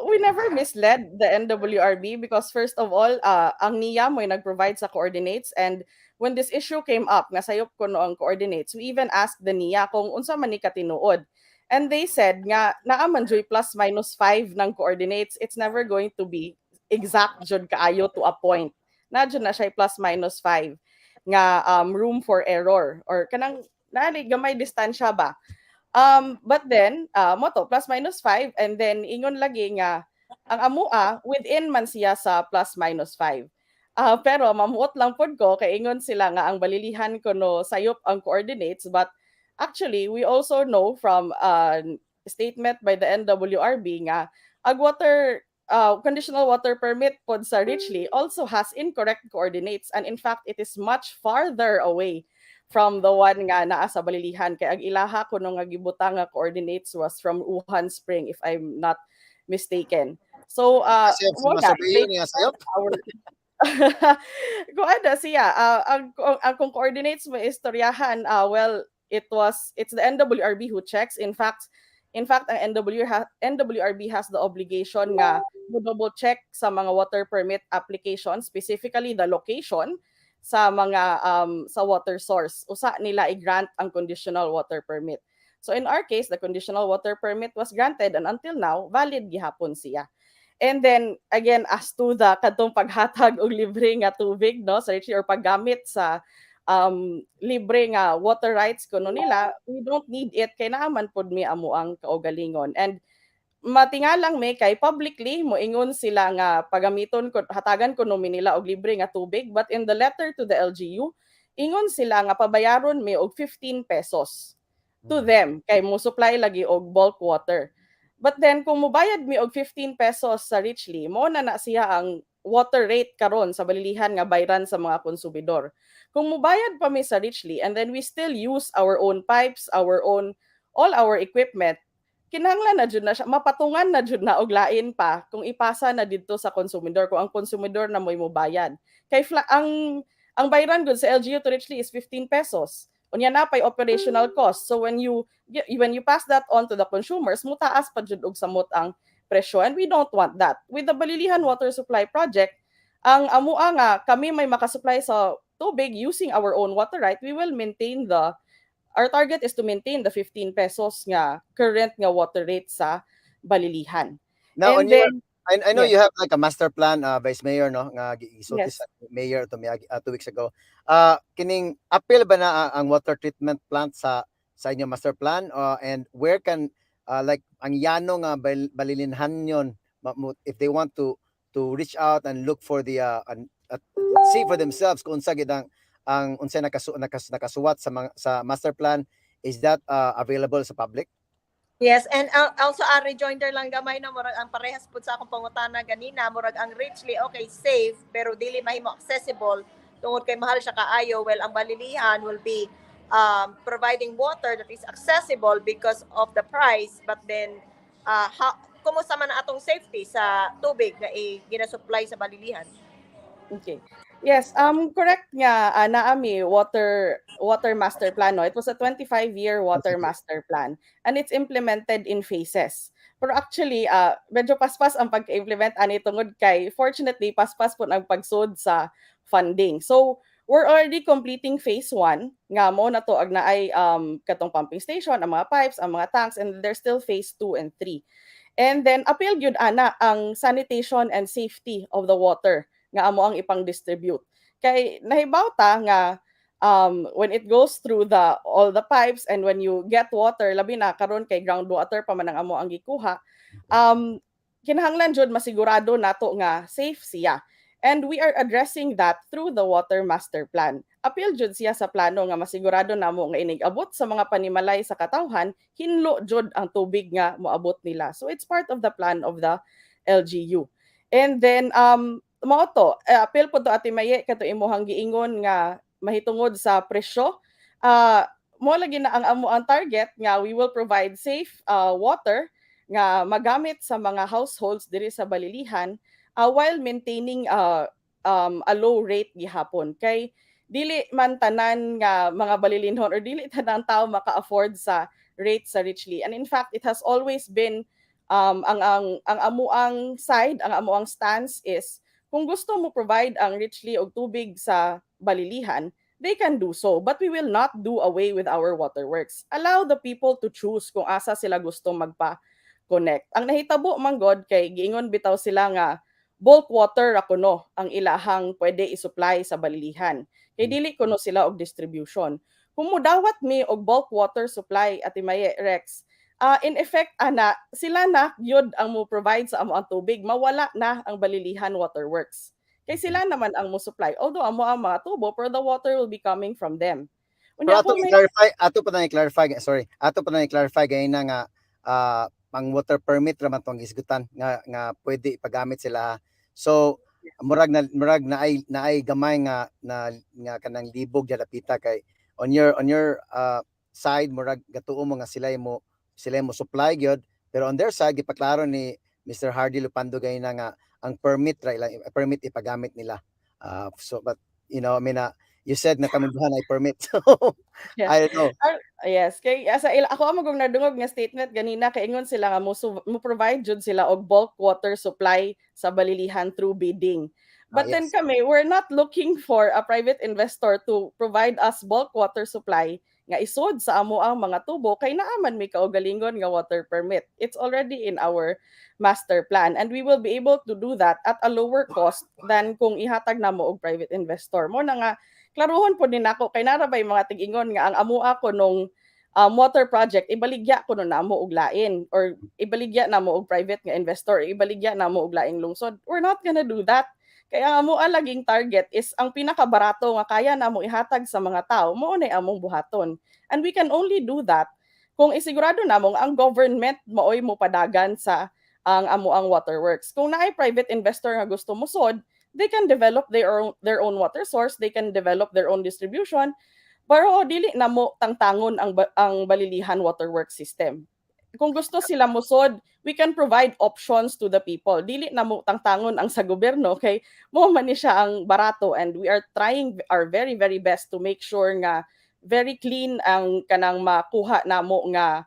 we never misled the NWRB because first of all, ang NIA mo'y nag-provide sa coordinates, and when this issue came up, nga sayop kuno ang coordinates, we even asked the NIA kung unsa man ni katinuod. And they said nga naa man juy plus minus 5 ng coordinates, it's never going to be exact jud kaayo to a point. Na jud na siya plus minus 5 nga room for error or kanang naa gamay distansya ba. But then, mao to, plus minus 5, and then ingon lagi nga, ang amua, within man siya sa plus minus 5. Pero mamuot lang pod ko, kay ingon sila nga ang Balilihan kuno sayop ang coordinates, but actually, we also know from statement by the NWRB nga ang water conditional water permit pod sa Richly also has incorrect coordinates, and in fact, it is much farther away from the one nga naa sa Balilihan kay ang ilaha kuno nga gibutang nga coordinates was from Uhan Spring, if I'm not mistaken. So Kasi mo na, masabihin niya sayop. Our kuan na siya, ang kung coordinates mo istoryahan, well, it's the NWRB who checks. In fact, ang NWRB has the obligation nga mo double check sa mga water permit application, specifically the location sa mga sa water source. Usa nila i-grant ang conditional water permit. So in our case, the conditional water permit was granted and until now valid gihapon siya. And then again, as to the kadtong paghatag og libre nga tubig, no, sa or paggamit sa libre nga water rights kuno nila, we don't need it kay naa man pud mi amuang kaugalingon. And matingalang may kay publicly moingon sila nga pagamiton ko, hatagan kuno mi nila og libre nga tubig, but in the letter to the LGU, ingon sila nga pabayaron mi og 15 pesos to them kay mo supply lagi og bulk water. But then kung mobayad mi og 15 pesos sa Richly, mo na na siya ang water rate karon sa Balilihan nga bayran sa mga konsumidor. Kung mobayad pa mi sa Richly and then we still use our own pipes, our own all our equipment, kinahanglan na jud na siya, mapatungan na jud na og lain pa kung ipasa na didto sa konsumidor, kung ang konsumidor na mo'y mobayad. Kay ang bayran gud sa LGU to Richly is 15 pesos. Unya na pay operational cost. So when you pass that on to the consumers, mutaas pa jud og samot ang presyo and we don't want that. With the Balilihan Water Supply Project, ang amua nga kami may makasupply sa tubig using our own water right, we will maintain the our target is to maintain the 15 pesos nga current nga water rate sa Balilihan. Now, And on your then I know you have like a master plan, Vice Mayor, no, nga gisulti sa mayor to miagi 2 weeks ago. Kining apil ba na ang water treatment plant sa inyong master plan, and where can like ang yano nga balilinhanyon if they want to reach out and look for the and see for themselves kung unsa gid ang unsay nakasuwat sa mga, sa master plan, is that available sa public? Yes, and also a rejoinder lang gamay na murag ang parehas pud sa akong pangutana ganina, murag ang Richly, okay, safe, pero dili mahimo accessible tungod kay mahal siya kaayo. Well, ang Balilihan will be providing water that is accessible because of the price, but then how, kumusta man ang atong safety sa tubig nga gina-supply sa Balilihan? Okay. Yes, correct nga, naa mi water master plan, no. It was a 25-year water master plan and it's implemented in phases. Pero actually, medyo paspas ang pag-implement ani tungod kay fortunately paspas pud ang pagsud sa funding. So, we're already completing phase 1 nga mo na to ag naay katong pumping station, ang mga pipes, ang mga tanks, and there's still phase 2 and 3. And then apil gyud ana ang sanitation and safety of the water nga amo ang ipang-distribute. Kay nahibaw ta nga when it goes through the all the pipes and when you get water, labi na karon kay groundwater pa man ang amo ang gikuha, kinahanglan jud masigurado nato nga safe siya. And we are addressing that through the water master plan. Apil jud siya sa plano nga masigurado namo nga inig-abot sa mga panimalay sa katawhan, hinlo jud ang tubig nga moabot nila. So it's part of the plan of the LGU. And then mao to, apil pud to, Ate Maye, kato imuhang giingon nga mahitungod sa presyo. Mo lagi na ang amo ang target nga we will provide safe water nga magamit sa mga households diri sa Balilihan while maintaining a low rate gihapon, kay dili man tanan nga mga balilinhon or dili tanan tao maka-afford sa rate sa Richly. And in fact, it has always been ang amuang side, ang amuang stance is kung gusto mo provide ang Richly og tubig sa Balilihan, they can do so, but we will not do away with our waterworks. Allow the people to choose kung asa sila gusto magpa-connect. Ang nahitabo man god kay giingon bitaw sila nga bulk water ra kuno ang ilahang pwede i-supply sa Balilihan. Kay dili kuno sila og distribution. Kung mudawat mi og bulk water supply, Ate Maye, Rex, in effect ana sila na gyud ang mo provide sa amo ang tubig, mawala na ang Balilihan Waterworks. Kay sila naman ang mo supply. Although amo ang mga tubo, pero the water will be coming from them. Pero Unya ato kung may i-clarify, ato pa na i-clarify, sorry, ato pa na i-clarify gay na nga ang water permit ra man tong gisgutan nga pwede ipagamit sila. So murag na ay gamay nga na nga kanang libog dapita kay on your side murag gatuo mo nga sila mo supply gyud, pero on their side gipaklaro ni Mr. Hardy Lupando gay na nga ang permit ra ilang permit ipagamit nila. So but I mean, you said na kami duha na permit. So I don't know. Ah, yes, kay sa ila ako ang magong nadungog nga statement ganina kay ingon sila nga mo provide jud sila og bulk water supply sa Balilihan through bidding. But then kami, we're not looking for a private investor to provide us bulk water supply nga isod sa amo ang mga tubo kay naa man may kaugalingon nga water permit. It's already in our master plan and we will be able to do that at a lower cost than kung ihatag namo og private investor. Mo na nga klaruhon pod ni nako kay nara bay mga tig-ingon nga ang amua ko nung water project ibaligya kuno namo og lain or ibaligya namo og private nga investor, ibaligya namo og laing lungsod. We're not gonna do that. Kaya ang amua laging target is ang pinakabarato nga kaya namo ihatag sa mga tao, mao nay among buhaton. And we can only do that kung isigurado namo nga ang government maoy mopadagan sa ang amuang waterworks. Kung naay private investor nga gusto mosod, they can develop their own water source, they can develop their own distribution, pero dili namo tangtangon ang Balilihan Waterworks system. Kung gusto sila mosod, we can provide options to the people. Dili namo tangtangon ang sa gobyerno kay mo man ni siya ang barato, and we are trying our very very best to make sure nga very clean ang kanang makuha namo nga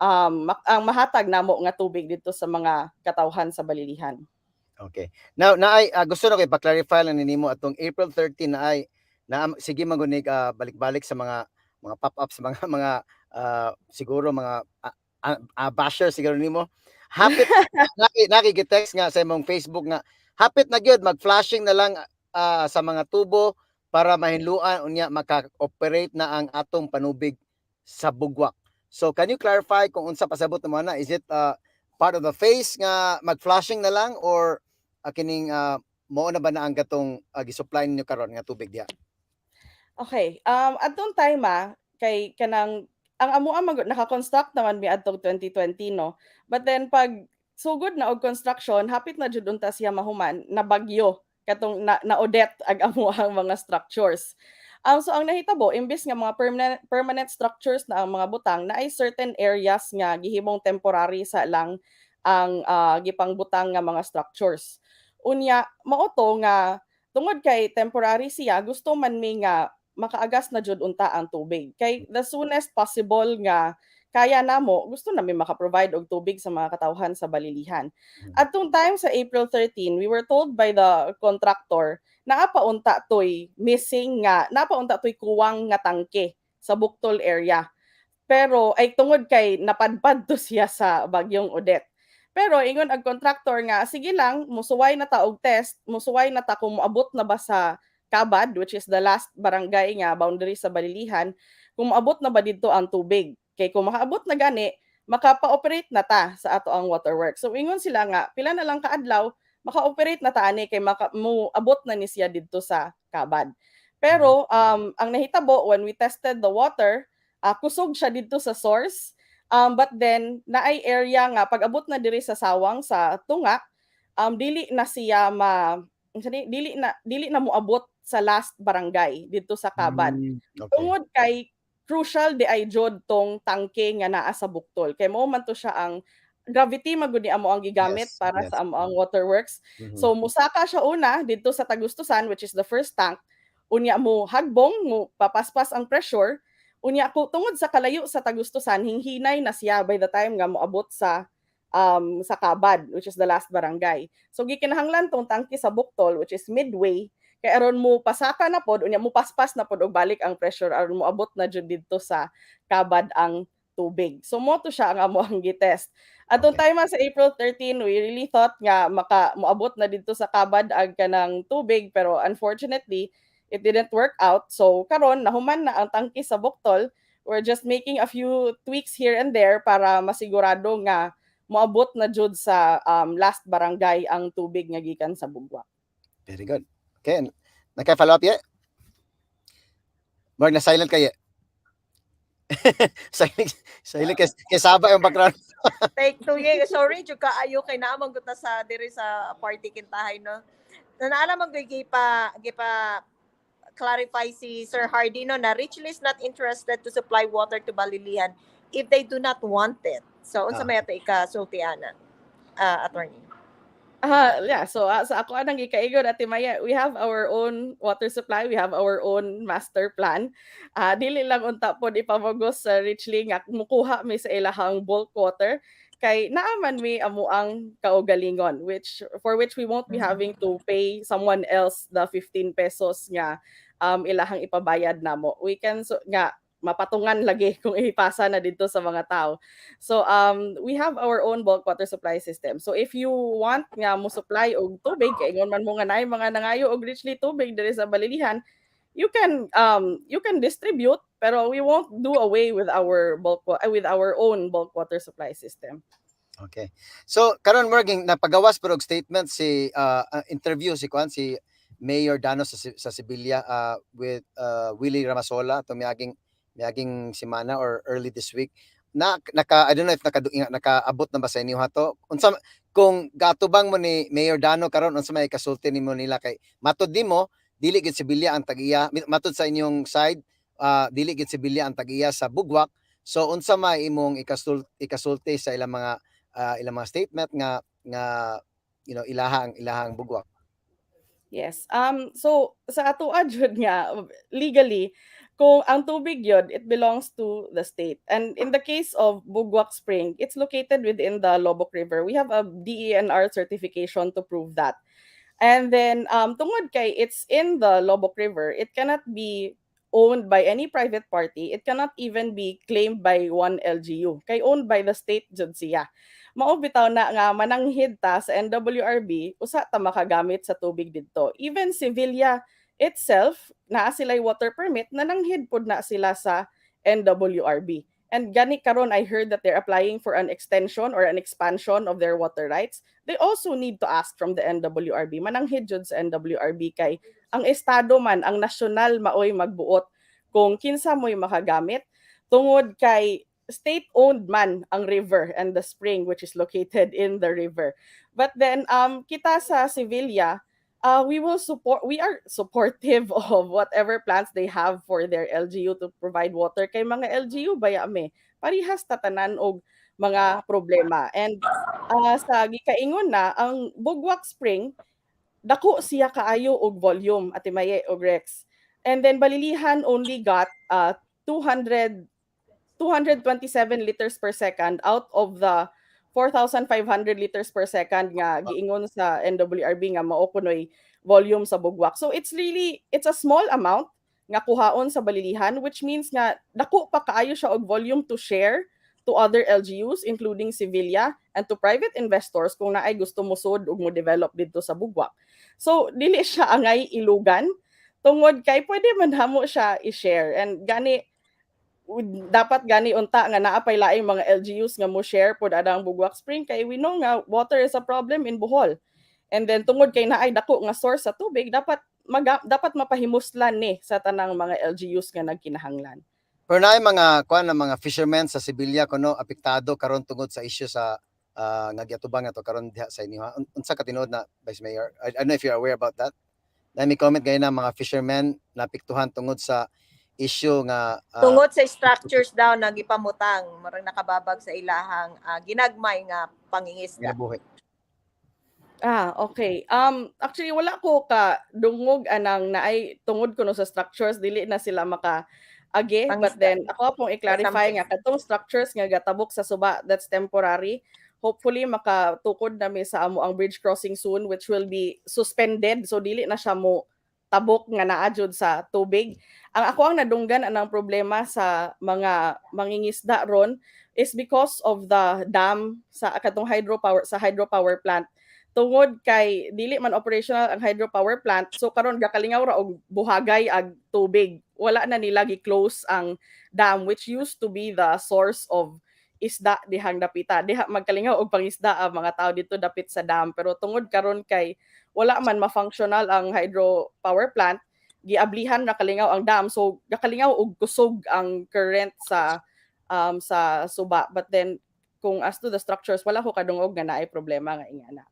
ang mahatag namo nga tubig dito sa mga katawhan sa Balilihan. Okay. Now, naay gusto na ko ipa-clarify lang nimo atong April 13 na ay na sige magunig balik-balik sa mga pop-ups, mga siguro mga basher siguro nimo. Hapit naki text nga sa imong Facebook nga hapit na gyud, mag-flushing na lang sa mga tubo para mahinluan, unya maka-operate na ang atong panubig sa Bugwak. So can you clarify kung unsa pasabot nimo na? Is it part of the phase nga mag-flushing na lang or kining mao na ba na ang katong gisupply ninyo karon nga tubig diha? Okay, adtong time kay kanang ang amoa man gud, naka-construct naman mi adtong 2020, no. But then pag sugod na og construction, hapit na jud unta siya mahuman, nabagyo katong na Odette ang amoang mga structures. So ang nahitabo, imbes nga mga permanent structures na ang mga butang, naay certain areas nga gihimong temporary sa lang ang gipangbutang nga mga structures. Unya mao to nga tungod kay temporary siya, gusto man mi nga makaagas na jud unta ang tubig. Kay the soonest possible nga kaya namo, gusto nami maka-provide og tubig sa mga katawhan sa Balilihan. Adtong time sa April 13, we were told by the contractor naa pa unta toy missing nga, naa pa unta toy kuwang nga tangke sa Buktol area. Pero ay tungod kay napadpad to siya sa bagyong Odette. Pero ingon ang contractor nga sige lang, musuway na ta og test, musuway na ta kung moabot na ba sa Kabad, which is the last barangay nga boundary sa Balilihan, kung moabot na ba didto ang tubig. Kay kung makaabot na gani, makapa-operate na ta sa ato ang waterworks. So ingon sila nga pila na lang kaadlaw, maka-operate na ta ani kay maka moabot na ni siya didto sa Kabad. Pero ang nahitabo, when we tested the water, kusog siya didto sa source. But then naay area nga pag abot na diri sa sawang sa tunga, dili na siya ma unsa ni, dili na moabot sa last barangay didto sa Kabad. Tungod kay crucial di ay jud tong tangke nga naa sa Buktol. Kay mao man to siya ang gravity man gud ni amo ang gigamit para sa amo ang waterworks. So musaka siya una didto sa Tagustusan, which is the first tank. Unya mo hagbong, mo papaspas ang pressure. Unya ko tungod sa kalayo sa Tagustusan, hinghinay na siya by the time nga moabot sa Kabad, which is the last barangay. So gikinahanglan tong tangke sa Buktol, which is midway, kay aron mo pasaka na pod, unya mo paspas na pod og balik ang pressure aron moabot na jud didto sa Kabad ang tubig. So mo to siya ang amo ang gitest. Atong time sa April 13, we really thought nga maka moabot na didto sa Kabad ang kanang tubig, pero unfortunately it didn't work out. So karon nahuman na ang tangke sa Buktol. We're just making a few tweaks here and there para masigurado nga moabot na jud sa last barangay ang tubig nga gikan sa Bugwak. Very good. Okay. Naka-follow up, ye? Mark, na silent kayo. Silent, silent kay saba yung background. Take two, ye. Sorry, jud kaayo kay naa man gud ta sa diri sa party kintahay, no. Na naala man gyud gipa clarify si Sir Hardy, no, na Richly is not interested to supply water to Balilihan if they do not want it. So unsa may ato ikasulti ana, attorney? Yeah, so sa ako anang gikaigon, Ate Maya, we have our own water supply, we have our own master plan. Dili lang unta pod ipamugos sa Richly nga mukuha mi sa ilahang bulk water kay naa man mi amo ang kaugalingon, which for which we won't be having to pay someone else the 15 pesos nga ilahang ipabayad namo. We can so nga mapatungan lagi kung ipasa na didto sa mga tao. So we have our own bulk water supply system. So if you want nga mo supply og tubig, kay ingon man mo nga naay mga nangayo og Richly tubig diri sa Balilihan, you can distribute, pero we won't do away with our own bulk water supply system. Okay. So karon working napagawas pero og statement si interview si kuan, si Mayor Dano sa Sevilla with Willie Ramasola to miaging semana or early this week na naka, I don't know if nakaabot na ba sa inyo hato. Unsa kung gatubang mo ni Mayor Dano karon, unsa may kasulti nimo nila? Kay matud nimo dili gid Sevilla ang tag-iya, matud sa inyong side, dili gid Sevilla ang tag-iya sa Bugwak. So unsa may imong ikasulti sa ilang mga statement nga ilaha ang ilahang Bugwak? Yes. So sa atoa jud nga legally, kung ang tubig yun, it belongs to the state. And in the case of Bugwak Spring, it's located within the Loboc River. We have a DENR certification to prove that. And then tungod kay it's in the Loboc River, it cannot be owned by any private party. It cannot even be claimed by one LGU kay owned by the state jud siya. Mao bitaw na nga mananghid ta sa NWRB, usa ta makagamit sa tubig didto. Even Sevilla itself, naa sila'y water permit, nananghid pod na sila sa NWRB. And gani karon I heard that they're applying for an extension or an expansion of their water rights. They also need to ask from the NWRB. Mananghid jud sa NWRB kay ang estado man, ang nasyonal maoy magbuot kung kinsa mo'y makagamit tungod kay state-owned man ang river and the spring which is located in the river. But then kita sa Sevilla, we will support, we are supportive of whatever plans they have for their LGU to provide water kay mga LGU baya mi. Parihas ta tanan og mga problema. And sa gikaingon na ang Bugwak Spring, dako siya kaayo og volume, Ate Maye og Rex. And then Balilihan only got 200 227 liters per second out of the 4,500 liters per second nga giingon sa NWRB nga mao kunoy volume sa Bugwak. So it's really, it's a small amount nga kuhaon sa Balilihan, which means nga dako pa kaayo siya og volume to share to other LGUs including Sevilla and to private investors kung naay gusto mo sud ug mo develop didto sa Bugwak. So dili siya angay ilugan tungod kay pwede man namo siya i-share, and gani dapat gani unta nga naa pay laing mga LGUs nga mo share pod anang Bugwak Spring kay we know nga water is a problem in Bohol. And then tungod kay naay dako nga source sa tubig, dapat mapahimuslan ni sa tanang mga LGUs nga nagkinahanglan. Pero naay mga kuan na mga fishermen sa Sevilla kuno apektado karon tungod sa issue sa nga giatubang ato karon diha sa inyo. Unsa ka tinuod na, Vice Mayor? I don't know if you're aware about that. Naa may comment gay na mga fishermen naapektuhan tungod sa issue nga Tungod sa structures daw na gipamutang, murag nakababag sa ilahang ginagmay nga pangingisda. Kinabuhi. Ah, okay. Actually wala ko ka dungog anang naay tungod kuno sa structures dili na sila maka agi, but Pangisda. Then ako pong i-clarify Something. Nga kadtong structures nga gatabok sa suba, that's temporary. Hopefully makatukod na mi sa amo ang bridge crossing soon, which will be suspended, so dili na siya mo tabok nga naa jud sa tubig. Ang ako ang nadunggan anang problema sa mga mangingisda ron is because of the dam sa katong hydropower, sa hydropower plant, tungod kay dili man operational ang hydropower plant, so karon gakalingaw ra og buhagay ag tubig. Wala na nila gi-close ang dam which used to be the source of isda dihang dapita diha. Magkalingaw og pangisda ang mga tao dito dapit sa dam, pero tungod karon kay wala man ma-functional ang hydropower plant, giablihan ra kalingaw ang dam, so gakalingaw og kusog ang current sa suba. But then kung as to the structures, wala ko kadungog nga naay problema nga ingana.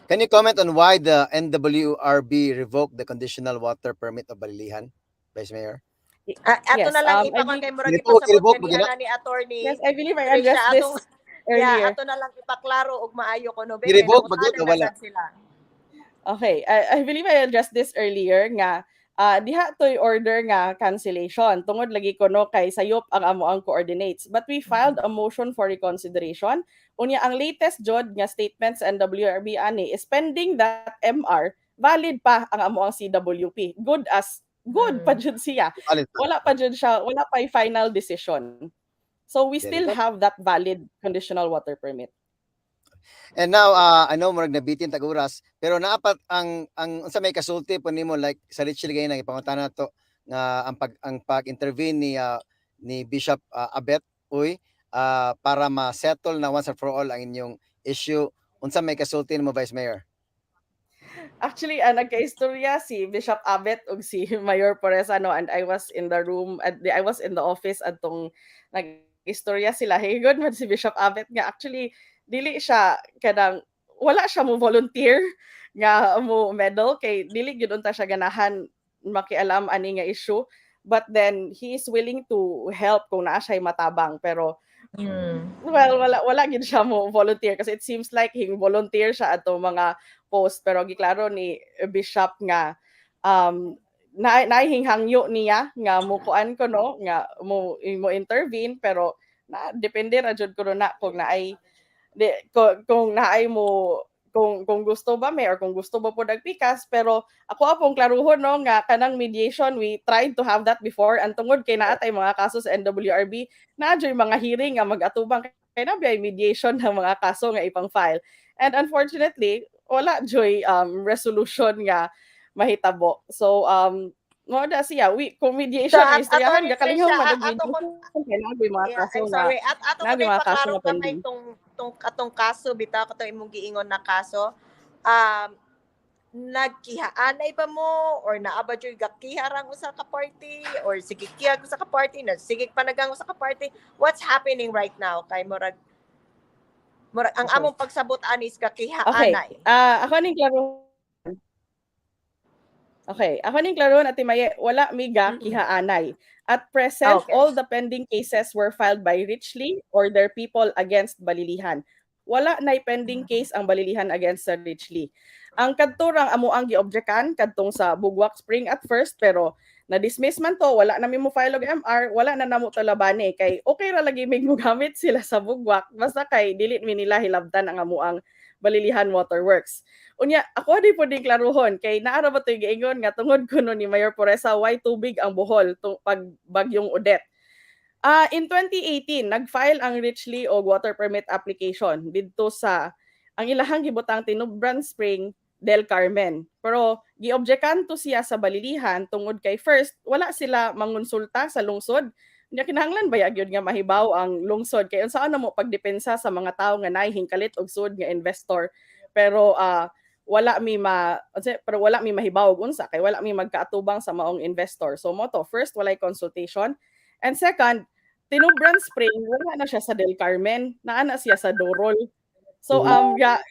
Can you comment on why the NWRB revoked the conditional water permit of Balilihan, Vice Mayor? Ah, ato Yes, na lang I ipakon kay murag Revoke, ipasabot revoke, ganiha na ni Attorney Yes, I believe I Tricia, addressed this yeah, earlier. Ato na lang ipaklaro og maayo kuno be. I-revoke Kay ba gyud nangutana o wala? na sad sila. Okay, I believe I addressed this earlier nga diha to'y order nga cancellation tungod lagi kuno kay sayop ang amo ang coordinates. But we filed a motion for reconsideration. Unya ang latest jud nga statement sa NWRB ani is pending that MR, valid pa ang amo ang CWP. Good as good pa jud siya. Valid pa. Wala pa jud siya, wala pa final decision. So we Very still good. Have that valid conditional water permit. And now, I know murag nabitin tag oras, pero naapat ang unsa may kasulti po nimo, like sa Richie gay nang ipangutana to nga ang pag-intervene ni Bishop Abet Uy para ma-settle na once and for all ang inyong issue, unsa may kasulti nimo, Vice Mayor? Actually, nagkaistorya si Bishop Abet ug si Mayor Pureza, no, and I was in the room at I was in the office adtong nag-istorya sila. Higon man si Bishop Abet nga actually dili siya kanang wala siya mo volunteer nga mo meddle kay dili gyud unta siya ganahan makialam ani nga issue. But then he is willing to help kung naa siya matabang, pero well, wala gid siya mo volunteer kasi it seems like hing volunteer siya ato mga post, pero giklaro ni Bishop nga na nahinghangyo niya nga mo kuan ko no nga mo mo intervene, pero na depende ra jud kuno na kung naay di, kung naay mo Kung gusto ba may or kung gusto ba pod pikas, pero ako apong klaruhon, no, nga kanang mediation, we tried to have that before, and tungod kay naa tay mga kaso sa NWRB, naa jud mga hearing nga mag-atubang kay naa bay mediation ng mga kaso nga ipang file, and unfortunately wala joy resolution nga mahitabo. So mo na siya, we kung mediation So, ang istoryahan, Attorney gakalingaw Tricia, man og ato mediation kay naa gyud mga Yeah, kaso I'm nga sorry. At ato ko naa na mga kaso ipaklaro nga gamay pending. Tong atong kaso bitaw, katong imong giingon na kaso. Nagkihaanay ba mo or naa ba jud gakiha rang usa ka party or sige kiha usa ka party na sige panagang usa ka party? What's happening right now? Kay murag ang among pagsabot ani is gakihaanay. Ah, ako ning klaro. Okay, ako ning klaro, Ate Maye, wala mi ga kihaanay. At present, all the pending cases were filed by Richly or their people against Balilihan. Wala nay pending case ang Balilihan against sa Richly. Ang kadto rang amo ang giobjekan kadtong sa Bugwak Spring at first, pero na-dismiss man to, wala na mi mo file og MR, wala na namo to labani kay okay ra lagi mig mogamit sila sa Bugwak basta kay dili mi nila hilabtan ang amuang Balilihan Waterworks. Unya, ako di po din klaruhon kay naa ra ba to'y giingon nga tungod kuno ni Mayor Puresa way tubig ang Bohol pag bagyong Odette. In 2018, nag-file ang Richly og water permit application didto sa ang ilahang gibutang Tinubran Spring, Del Carmen. Pero giobjekan to siya sa Balilihan tungod kay first, wala sila mangonsulta sa lungsod. Nya kinahanglan ba gyud nga mahibaw ang lungsod kay unsaon na mo pagdepensa sa mga tawo nga naay hingkalit og sud nga investor, pero wala mi ma unsa, pero wala mi mahibaw og unsa kay wala mi magkaatubang sa maong investor. So mo to, first, walay consultation, and second, Tinubran Spring wala na siya sa Del Carmen, naa na siya sa Dorol. So ga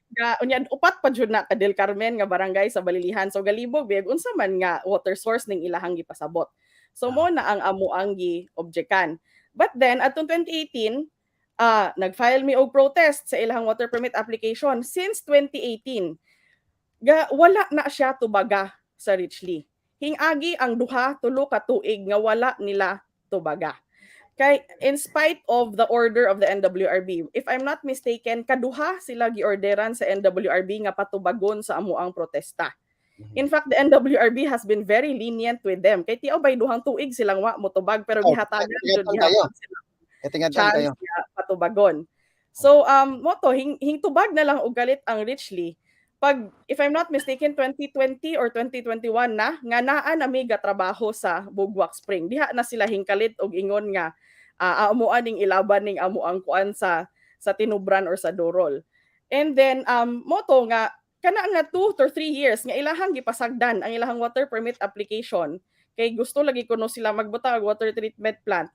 unya upat pa jud na ka Del Carmen nga barangay sa Balilihan. So galibog big unsa man nga water source ning ilahang gipasabot. So mo na ang amo ang gi-objekan. But then atong 2018, nag-file mi og protest sa ilahang water permit application. Since 2018 ga wala na siya tubaga sa Richly. Hingagi ang 2, 3 ka tuig nga wala nila tubaga. Kay in spite of the order of the NWRB, if I'm not mistaken, kaduha sila giorderan sa NWRB nga patubagon sa amuang protesta. In fact, the NWRB has been very lenient with them. Kay tiaw bay 2 tuig silang wa motubag, pero Oh, gihatagan jud tingatan kayo. gihapon sila Tingatan chance kayo. nga patubagon. So mo to hingtubag na lang og galit ang Richly pag, if I'm not mistaken, 2020 or 2021 na nga naa na mi trabaho sa Bugwak Spring. Diha na sila hingkalit og ingon nga amuan ning ilaban ning amuang kuan sa Tinubran or sa Dorol. And then mo to nga kana nga 2 to 3 years nga ilahang gipasagdan ang ilahang water permit application kay gusto lagi kuno sila magbutang og water treatment plant.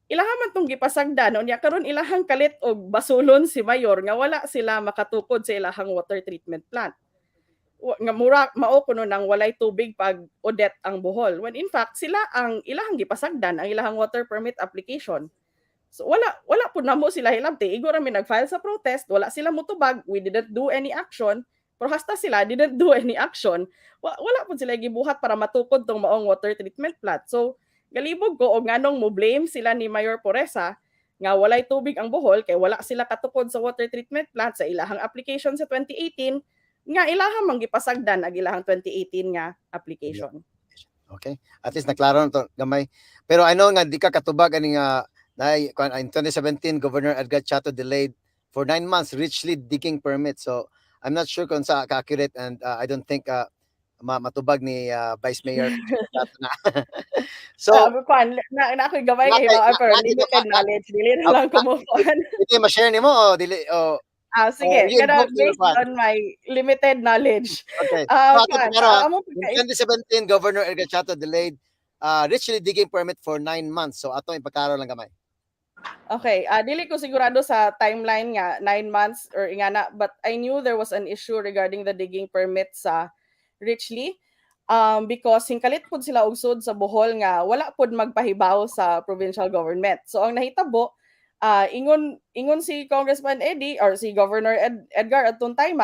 Ilaha man tong gipasagdan, unya karon ilahang kalit og basulon si mayor nga wala sila makatukod sa ilahang water treatment plant. Nga mura mao kuno nang walay tubig pag Odette ang Bohol. When in fact sila ang ilahang gipasagdan ang ilahang water permit application. So wala pud namo sila hilabti. Igo ra mi nag-file sa protest, wala sila motubag, we didn't do any action. Pero hasta sila didn't do any action, wala pud sila gibuhat para matukod tong maong water treatment plant. So galibog ko og nganong mo blame sila ni Mayor Puresa nga walay tubig ang Bohol kay wala sila katukod sa water treatment plant sa ilahang application sa 2018 nga ilahang mang gipasagdan ang ilahang 2018 nga application. Okay. At least naklaro na to gamay. Pero I know nga di ka katubag ani nga na in 2017 Governor Edgar Chatto delayed for 9 months Richly digging permit. So I'm not sure kung sa ka-accurate and I don't think matubag ni Vice Mayor Chatto na. So Kuan na ako'y gamay kay pero limited knowledge, dili na lang ko mo kuan. Hindi ma-share nimo o dili o Ah, sige, Oh, you kana invoke your based kuan. On my limited knowledge. Okay. Ah, So, ato kuan, pero, amo in 2017 Governor Edgar Chatto delayed Richly digging permit for 9 months. So ato ipaklaro lang gamay. Okay, dili ko sigurado sa timeline nga 9 months or ingana, but I knew there was an issue regarding the digging permit sa Richly because hingkalit pud sila og sud sa Bohol nga wala pud magpahibaw sa provincial government. So ang nahitabo, ingon si Congressman Eddie or si Governor Edgar adtong time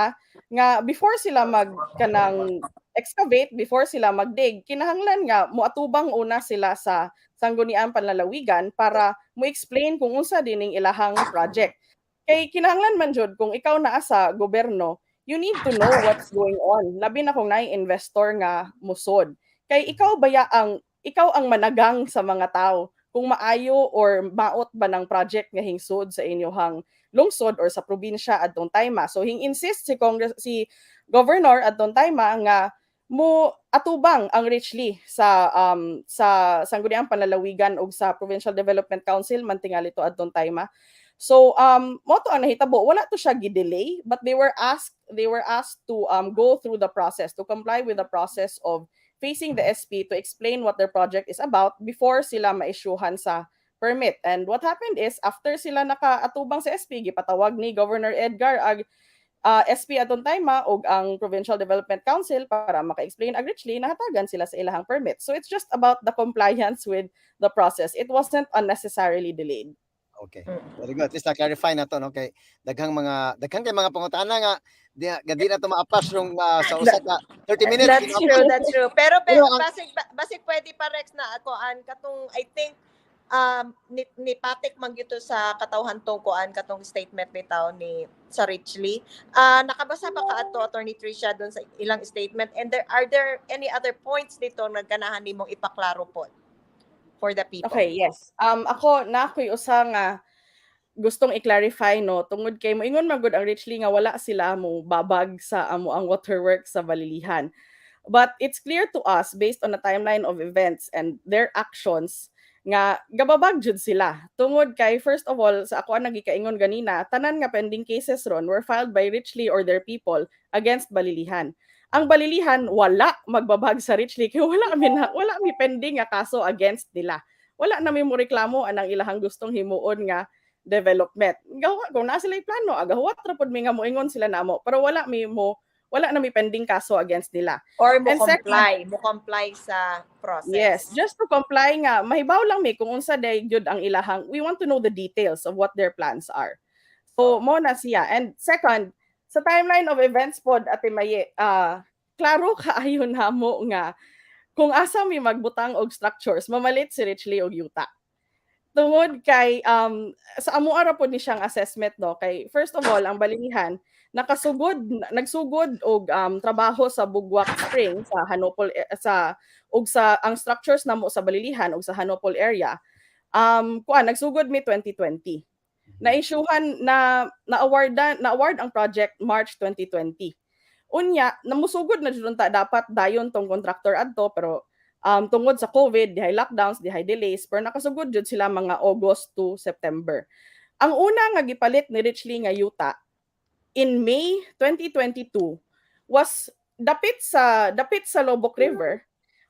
nga before sila mag kanang excavate, before sila magdig, kinahanglan nga moatubang una sila sa Sangguniang Panlalawigan para mo explain kung unsa dining ilahang project. Kay kinahanglan man jud kung ikaw naa sa gobyerno, you You need to know what's going on. Labi na kung naay investor nga musod. Kay ikaw baya ang ikaw ang managang sa mga tao kung maayo or maot ba ng project nga hingsod sa inyohang lungsod or sa probinsya adtong time. So hing insist si Congress, si Governor adtong time nga mo atubang ang Richly sa Sangguniang Panlalawigan ug sa Provincial Development Council man tingali to adtong time. So mao to ang nahitabo, wala to siya gi-delay, but they were asked to go through the process, to comply with the process of facing the SP to explain what their project is about before sila ma-issuehan sa permit. And what happened is, after sila nakaatubang sa SP, gipatawag ni Governor Edgar ag SP atong time og ang Provincial Development Council para maka-explain ag Richly, nahatagan sila sa ilahang permit. So it's just about the compliance with the process. It wasn't unnecessarily delayed. Okay. Very good. At least na-clarify na to, no? Kay daghang kay mga pangutana nga di na to ma-apas rong sa usa ka 30 minutes. That's true, that's true. Pero Pero ang- basig pwede pa, Rex, na ako an katong I think ni Patik man gyud to sa katawhan tong kuan, katong statement bitaw ni sa Richly. Ah, nakabasa ba ka ato, Attorney Tricia, dun sa ilang statement, and there are there any other points dito na ganahan nimong ipaklaro po for the people? Okay, yes. Ako na ako'y usa nga gustong i-clarify, no, tungod kay moingon man gud ang Richly nga wala sila mo babag sa amo ang waterworks sa Balilihan. But it's clear to us, based on the timeline of events and their actions, nga gababag jud sila. Tungod kay, first of all, sa ako ang nagikaingon ganina, tanan nga pending cases ron were filed by Richly or their people against Balilihan. Ang Balilihan wala magbabag sa Richly kay wala mi pending nga kaso against nila. Wala na mi mo reklamo anang ilahang gustong himuon nga development. Gawa kung naa sila plano, agahuwat ra pud mi nga moingon sila namo, pero wala na mi pending kaso against nila. Or mo And second- comply, mo comply sa process. Yes, just to comply nga mahibaw lang mi kung unsa day gyud ang ilahang, we want to know the details of what their plans are. So mo na siya. And second, sa timeline of events pod, Ate Maye, klaro kaayo namo nga kung asa mi magbutang og structures, mamalit si Richly og yuta. Tungod kay sa amo ra pod ni siyang assessment, no, kay first of all, ang Balilihan nakasugod, nagsugod og trabaho sa Bugwak Spring sa Hanopol, eh, sa ug sa ang structures namo sa Balilihan ug sa Hanopol area, kuan, nagsugod mi 2020. Na-issuehan na, na award ang project March 2020. Unya namusugod na jud unta dapat dayon tong contractor adto, pero tungod sa COVID, dihay lockdowns, dihay delays, pero nakasugod jud sila mga August to September. Ang una nga gipalit ni Richly nga yuta in May 2022 was dapit sa Loboc River.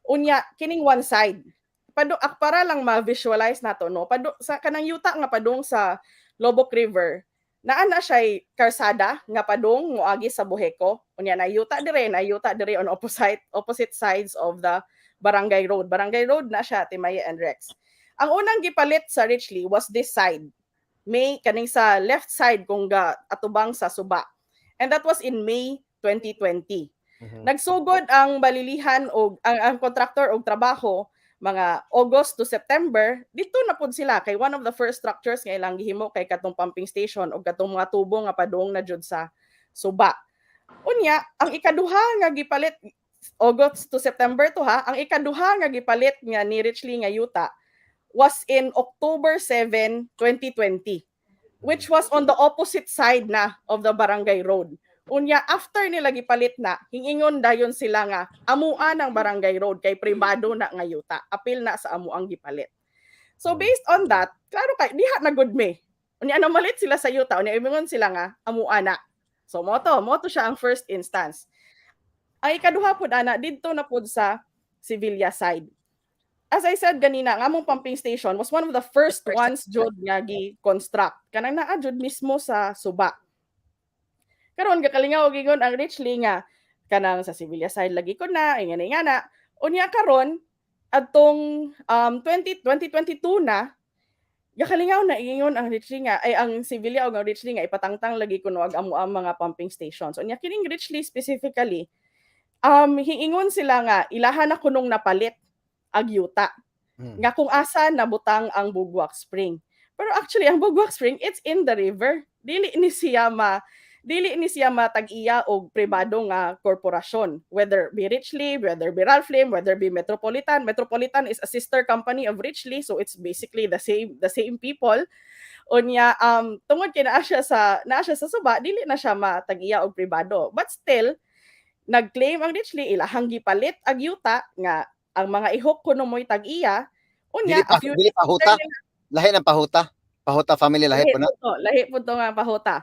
Unya kining one side pado ak para lang ma-visualize nato, no, pado sa kanang yuta nga padung sa Loboc River, naa na siya karsada nga padung moagi sa Boheco. Unya na yuta dire on opposite opposite sides of the barangay road. Barangay road na siya, Timaya and Rex. Ang unang gipalit sa Richly was this side, May kaning sa left side kung ga atubang sa suba, and that was in May 2020. Nagsugod ang Balilihan og ang contractor og trabaho mga August to September. Dito na pud sila kay one of the first structures nga ilang gihimo kay katong pumping station og katong mga tubo nga padung na jud sa suba. Unya, ang ikaduha nga gipalit, August to September to ha, ang ikaduha nga gipalit nga ni Richly nga yuta was in October 7, 2020, which was on the opposite side na of the barangay road. Unya after nila gipalit na, hingingon dayon sila nga amua ng barangay road kay pribado na nga yuta, apil na sa amuang gipalit. So based on that, klaro kay diha na gud mi. Unya namalit sila sa yuta, unya ingon sila nga amua na. So mo to siya ang first instance. Ang ikaduha pud ana didto na pud sa Sevilla side. As I said ganina, ang among pumping station was one of the first First. Ones jud nga gi-construct. Kanang naa jud mismo sa suba. Karon gakalingaw og ingon ang Richly nga kanang sa Sevilla side lagi ko na ingana ingana. Unya karon adtong 20 2022 na, gakalingaw na ingon ang Richly nga, ay, ang Sevilla og ang Richly nga ipatangtang lagi kuno ag amo ang mga pumping stations. Unya kining Richly specifically, hiingon sila nga ilahan na kunong napalit ag yuta nga kung asa nabutang ang Bugwak Spring. Pero actually, ang Bugwak Spring, it's in the river. Dili ni siya ma Dili ni siya matag-iya og pribado nga korporasyon, whether be Richly, whether be Ralph Lim, whether be Metropolitan. Metropolitan is a sister company of Richly, so it's basically the same people. Unya tungod kay naa siya sa suba, dili na siya matag-iya og pribado. But still nag-claim ang Richly, ilahang gipalit ang yuta nga ang mga ihok kuno mo'y tag-iya. Unya Dili pa a few dili days pahuta? After nila Lahi ng pahuta? Pahuta family, lahi Lahi po na? po 'to, lahi pud 'to nga pahuta.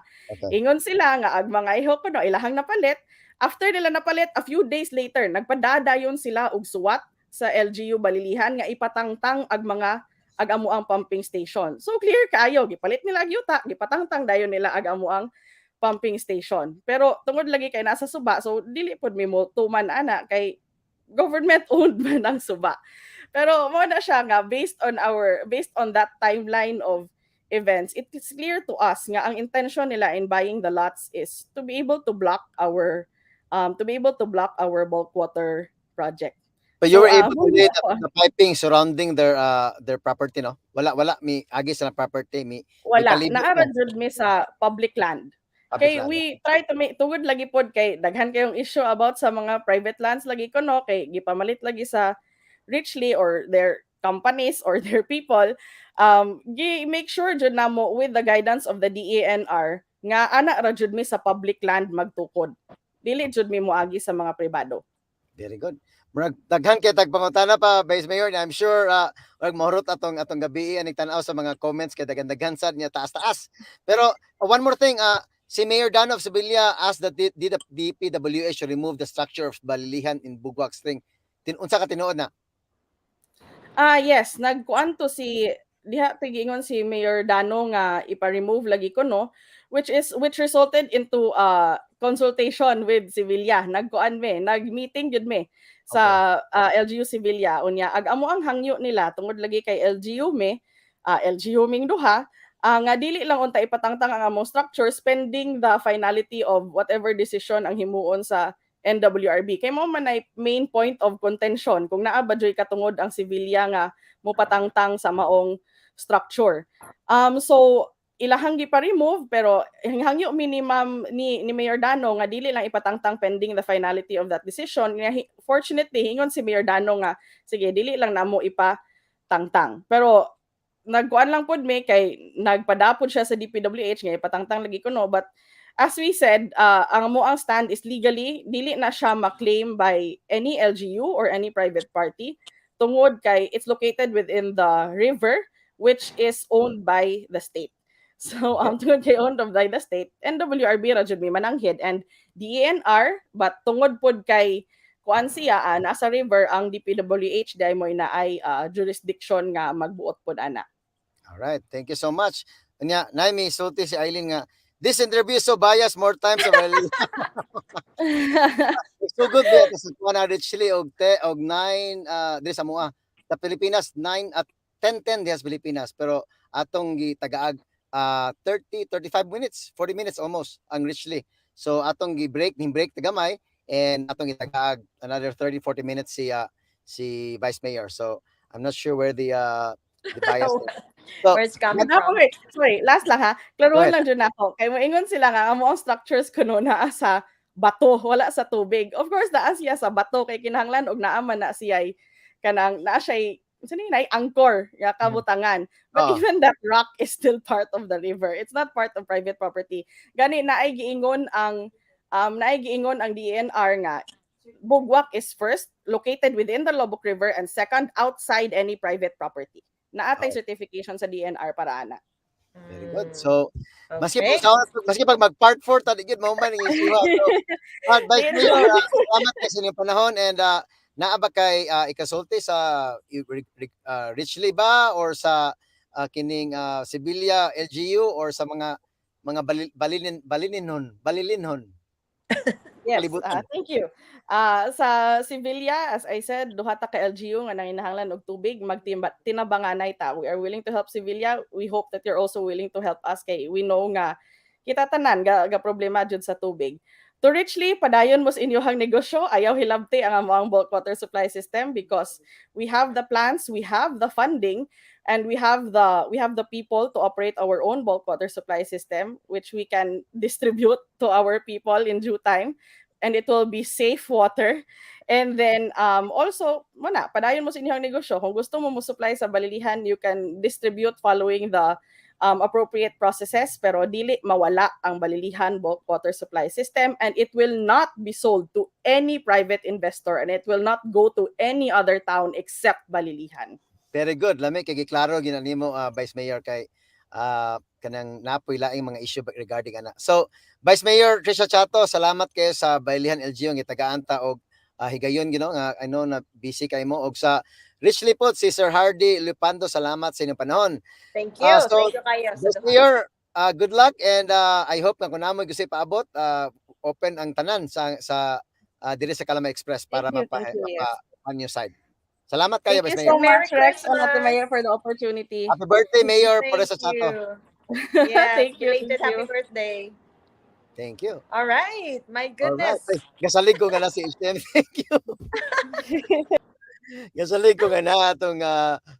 Ingon sila nga ang mga ihok kuno ilahang napalit. After nila napalit, a few days later, nagpadadayon sila og suwat sa LGU Balilihan nga ipatangtang ang mga ag amoang pumping station. So clear kaayo, gipalit nila ang yuta, gipatangtang dayon nila ag amoang pumping station. Pero tungod lagi kay nasa suba, so dili pud mi mo tuman ana kay government owned man ang suba. Pero mao na siya nga based on that timeline of events, it is clear to us nga ang intention nila in buying the lots is to be able to block our bulk water project. But you So, were able to lay ako the piping surrounding their property, no? Wala mi agi sa property mi Wala, palibot naa mo. Ra jud mi sa public land. Public Kay land. we try to make, tungod lagi pod kay daghan kayong issue about sa mga private lands lagi kuno kay gipamalit lagi sa Richly or their companies or their people, gi make sure jud namo with the guidance of the DENR nga ana ra jud mi sa public land magtukod. Dili jud mi moagi sa mga pribado. Very good. Murag daghan kay tag pangutana pa, Vice Mayor. I'm sure murag mahurot atong gabi aning tan-aw sa mga comments kay daghan-daghan sad niya, taas-taas. Pero one more thing, si Mayor Dan of Sevilla asked that the DPWH should remove the structure of Balilihan in Bugwak Stream. Unsa ka tinuod na? Ah, yes, nagkuan to si diha tigingon si Mayor Dano nga ipa-remove lagi kuno, which resulted into consultation with Sevilla. Nagkuan me, nag-meeting jud me sa LGU Sevilla. Unya ag amo ang hangyo nila, tungod lagi kay LGU me, LGU ming duha, nga dili lang unta ipatangtang ang among structures pending the finality of whatever decision ang himuon sa NWRB. Kay mao man ay main point of contention kung naa ba juy katungod ang Sevilla nga mopatangtang sa maong structure. So ilahang gipa-remove, pero hangyo minimum ni Mayor Dano nga dili lang ipatangtang pending the finality of that decision. Nga fortunately hingon si Mayor Dano nga sige, dili lang namo ipatangtang. Pero nagkuan lang pod mi kay nagpadapod siya sa DPWH nga ipatangtang lagi kuno, but as we said, ang amo ang stand is legally dili na siya ma-claim by any LGU or any private party tungod kay it's located within the river, which is owned by the state. So tungod kay owned by the state, NWRB ra jud mi mananghid and DENR, but tungod pod kay kuan siya, nasa river, ang DPWH dai mo na ay jurisdiction nga magbuot pod ana. All right, thank you so much. Unya, naay sulti si Eileen nga this interview is so biased, more times already. Sugod ba sa kuan na Richly og te og 9 diri sa mua sa Pilipinas, 9 at 10:10 diha sa Pilipinas, pero atong gitagaag 30, 35 minutes, 40 minutes almost ang Richly. So atong gi-break ning break tagamay and atong gitagaag another 30, 40 minutes si Vice Mayor. So I'm not sure where the bias is. So, Where it's coming Wala from. po eh. Sorry, last lang ha. Go Klarohan ahead. Lang jud nako. Kay moingon sila nga amo ang structures kuno naa sa bato, wala sa tubig. Of course naa siya sa bato kay kinahanglan og naa man na siya kanang naa siya unsa ni nay anchor nga kabutangan. But even that rock is still part of the river. It's not part of private property. Gani naay giingon ang DENR nga Bugwak is first located within the Loboc River and second, outside any private property. Naa tay certification sa DENR para ana. Very good. So, maski po maski pag mag part 4 ta, di gyud mao man ang issue. So, Vice Dito. Mayor, salamat kay sa inyong panahon and naa ba kay ikasulti sa Richly ba or sa kining Sevilla LGU or sa mga balinin balininhon balilinhon Yes, kalibutan? Thank you. Sa Sevilla, as I said, duha ta ka LGU nga nanginahanglan og tubig, magtimba tinabanganay ta. We are willing to help Sevilla. We hope that you're also willing to help us kay we know nga kita tanan ga problema jud sa tubig. To Richly, padayon mo sa inyong negosyo, ayaw hilabti ang among bulk water supply system because we have the plans, we have the funding, and we have the people to operate our own bulk water supply system, which we can distribute to our people in due time, and it will be safe water. And then also, mao na, padayon mo sa inyong negosyo. Kung gusto mo mo supply sa Balilihan, you can distribute following the appropriate processes, pero dili mawala ang Balilihan bulk water supply system, and it will not be sold to any private investor and it will not go to any other town except Balilihan. Very good. Lami kay giklaro gina nimo, Vice Mayor, kay kanang napoy laing mga issue regarding ana. So, Vice Mayor Trisha Chatto, salamat kayo sa Balilihan LGU nga gitagaan ta og higayon, Ginoo, nga I know na busy kay mo, og sa Richly po si Sir Hardy Lupando, salamat sa inyong panahon. Thank you. So, Thank you kayo sa Vice duha. Mayor, good luck and I hope nga kung naa moy gusto ipaabot, open ang tanan sa diri sa Kalamay Express para Thank you, mapa, thank you, yes. mapa on your side. Salamat kayo, Thank Vice you Mayor. so much, Merry Rex and Ate Christmas. Mayor, for the opportunity. Happy birthday, Mayor Thank Puresa Chatto. you. Yes, Thank you, belated thank happy you. birthday. Thank you. All right. My Alright. goodness. Ay, gasalig ko nga na si HM. Thank you. Gasalig ko nga na atong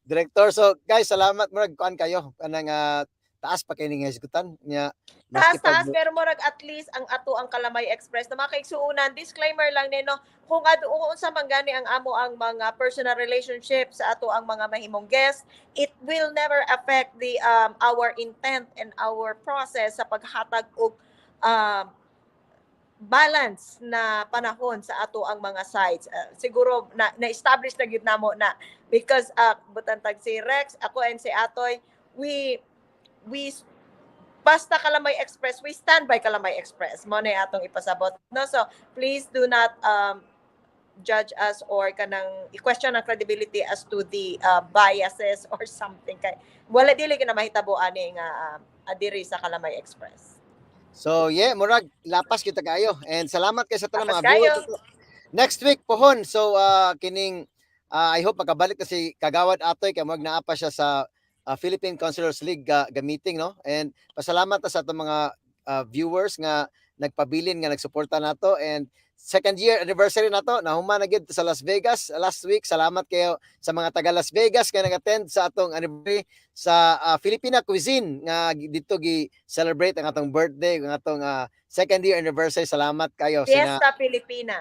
director. So guys, salamat, murag kuan kayo kanang taas pa kay ning hisgutan nya. Taas Maski pag taas, pero murag at least ang ato ang Kalamay Express na mga kaigsuonan, disclaimer lang nino, kung ado unsa man gani ang amo ang mga personal relationship sa ato ang mga mahimong guest, it will never affect the our intent and our process sa paghatag og balance na panahon sa ato ang mga sides. Siguro na na-establish na gyud namo na because butang tag si Rex, ako and si Atoy, we basta Kalamay Express, we stand by Kalamay Express. Mao na atong ipasabot. No, so please do not judge us or kanang i-question ang credibility as to the biases or something kay wala, dili gyud na mahitabo ani nga diri sa Kalamay Express. So yeah, murag lapas kita kayo. And salamat kay sa tanang Lapas mga viewers. kayo. Next week pohon. So kining I hope makabalik na si Kagawad Atoy kay murag naa pa siya sa Philippine Councilors League ga meeting, no. And pasalamat ta sa atong mga viewers nga nagpabilin, nga nagsuporta nato, and second year anniversary nato nahuman na gyud sa Las Vegas last week. Salamat kayo sa mga taga Las Vegas nga nag-attend sa atong anniversary sa Filipina Cuisine nga dito gi celebrate ang atong birthday, ang atong second year anniversary. Salamat kayo sina Fiesta Filipina.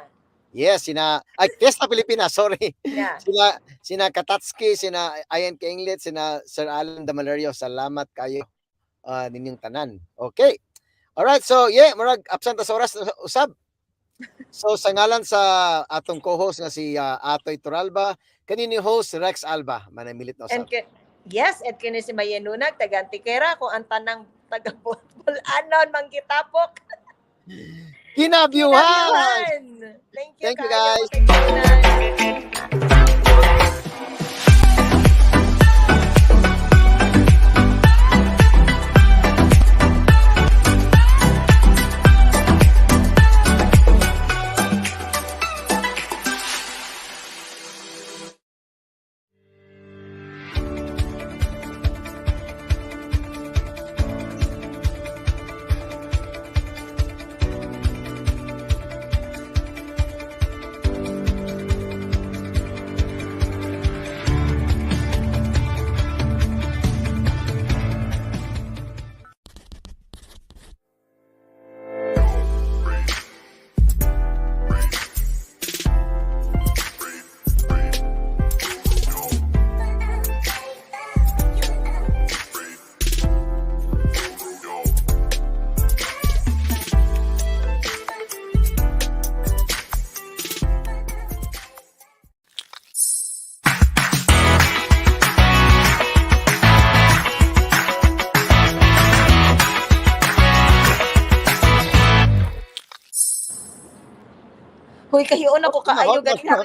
Yes, sina, ay, Fiesta Filipina, sorry. Sina sina Katatski, sina Ian Kinglet, sina Sir Alan Damalerio, salamat kayo ninyong tanan. Okay. Alright, so yeah, murag absent ta sa oras usab. So sa ngalan sa atong co-host nga si Atoy Turalba, kanini host Rex Alba, manamilit na And usab. Yes, and kini si Mayenunag taga Antiquera, kung ang tanang taga Bulanon manggitapok. Kinabyuhan! Kinabyuhan! Thank you, Thank you, kaayo, guys. mga kaigsuonan. Huy, kahiyon ako kaayo ganina.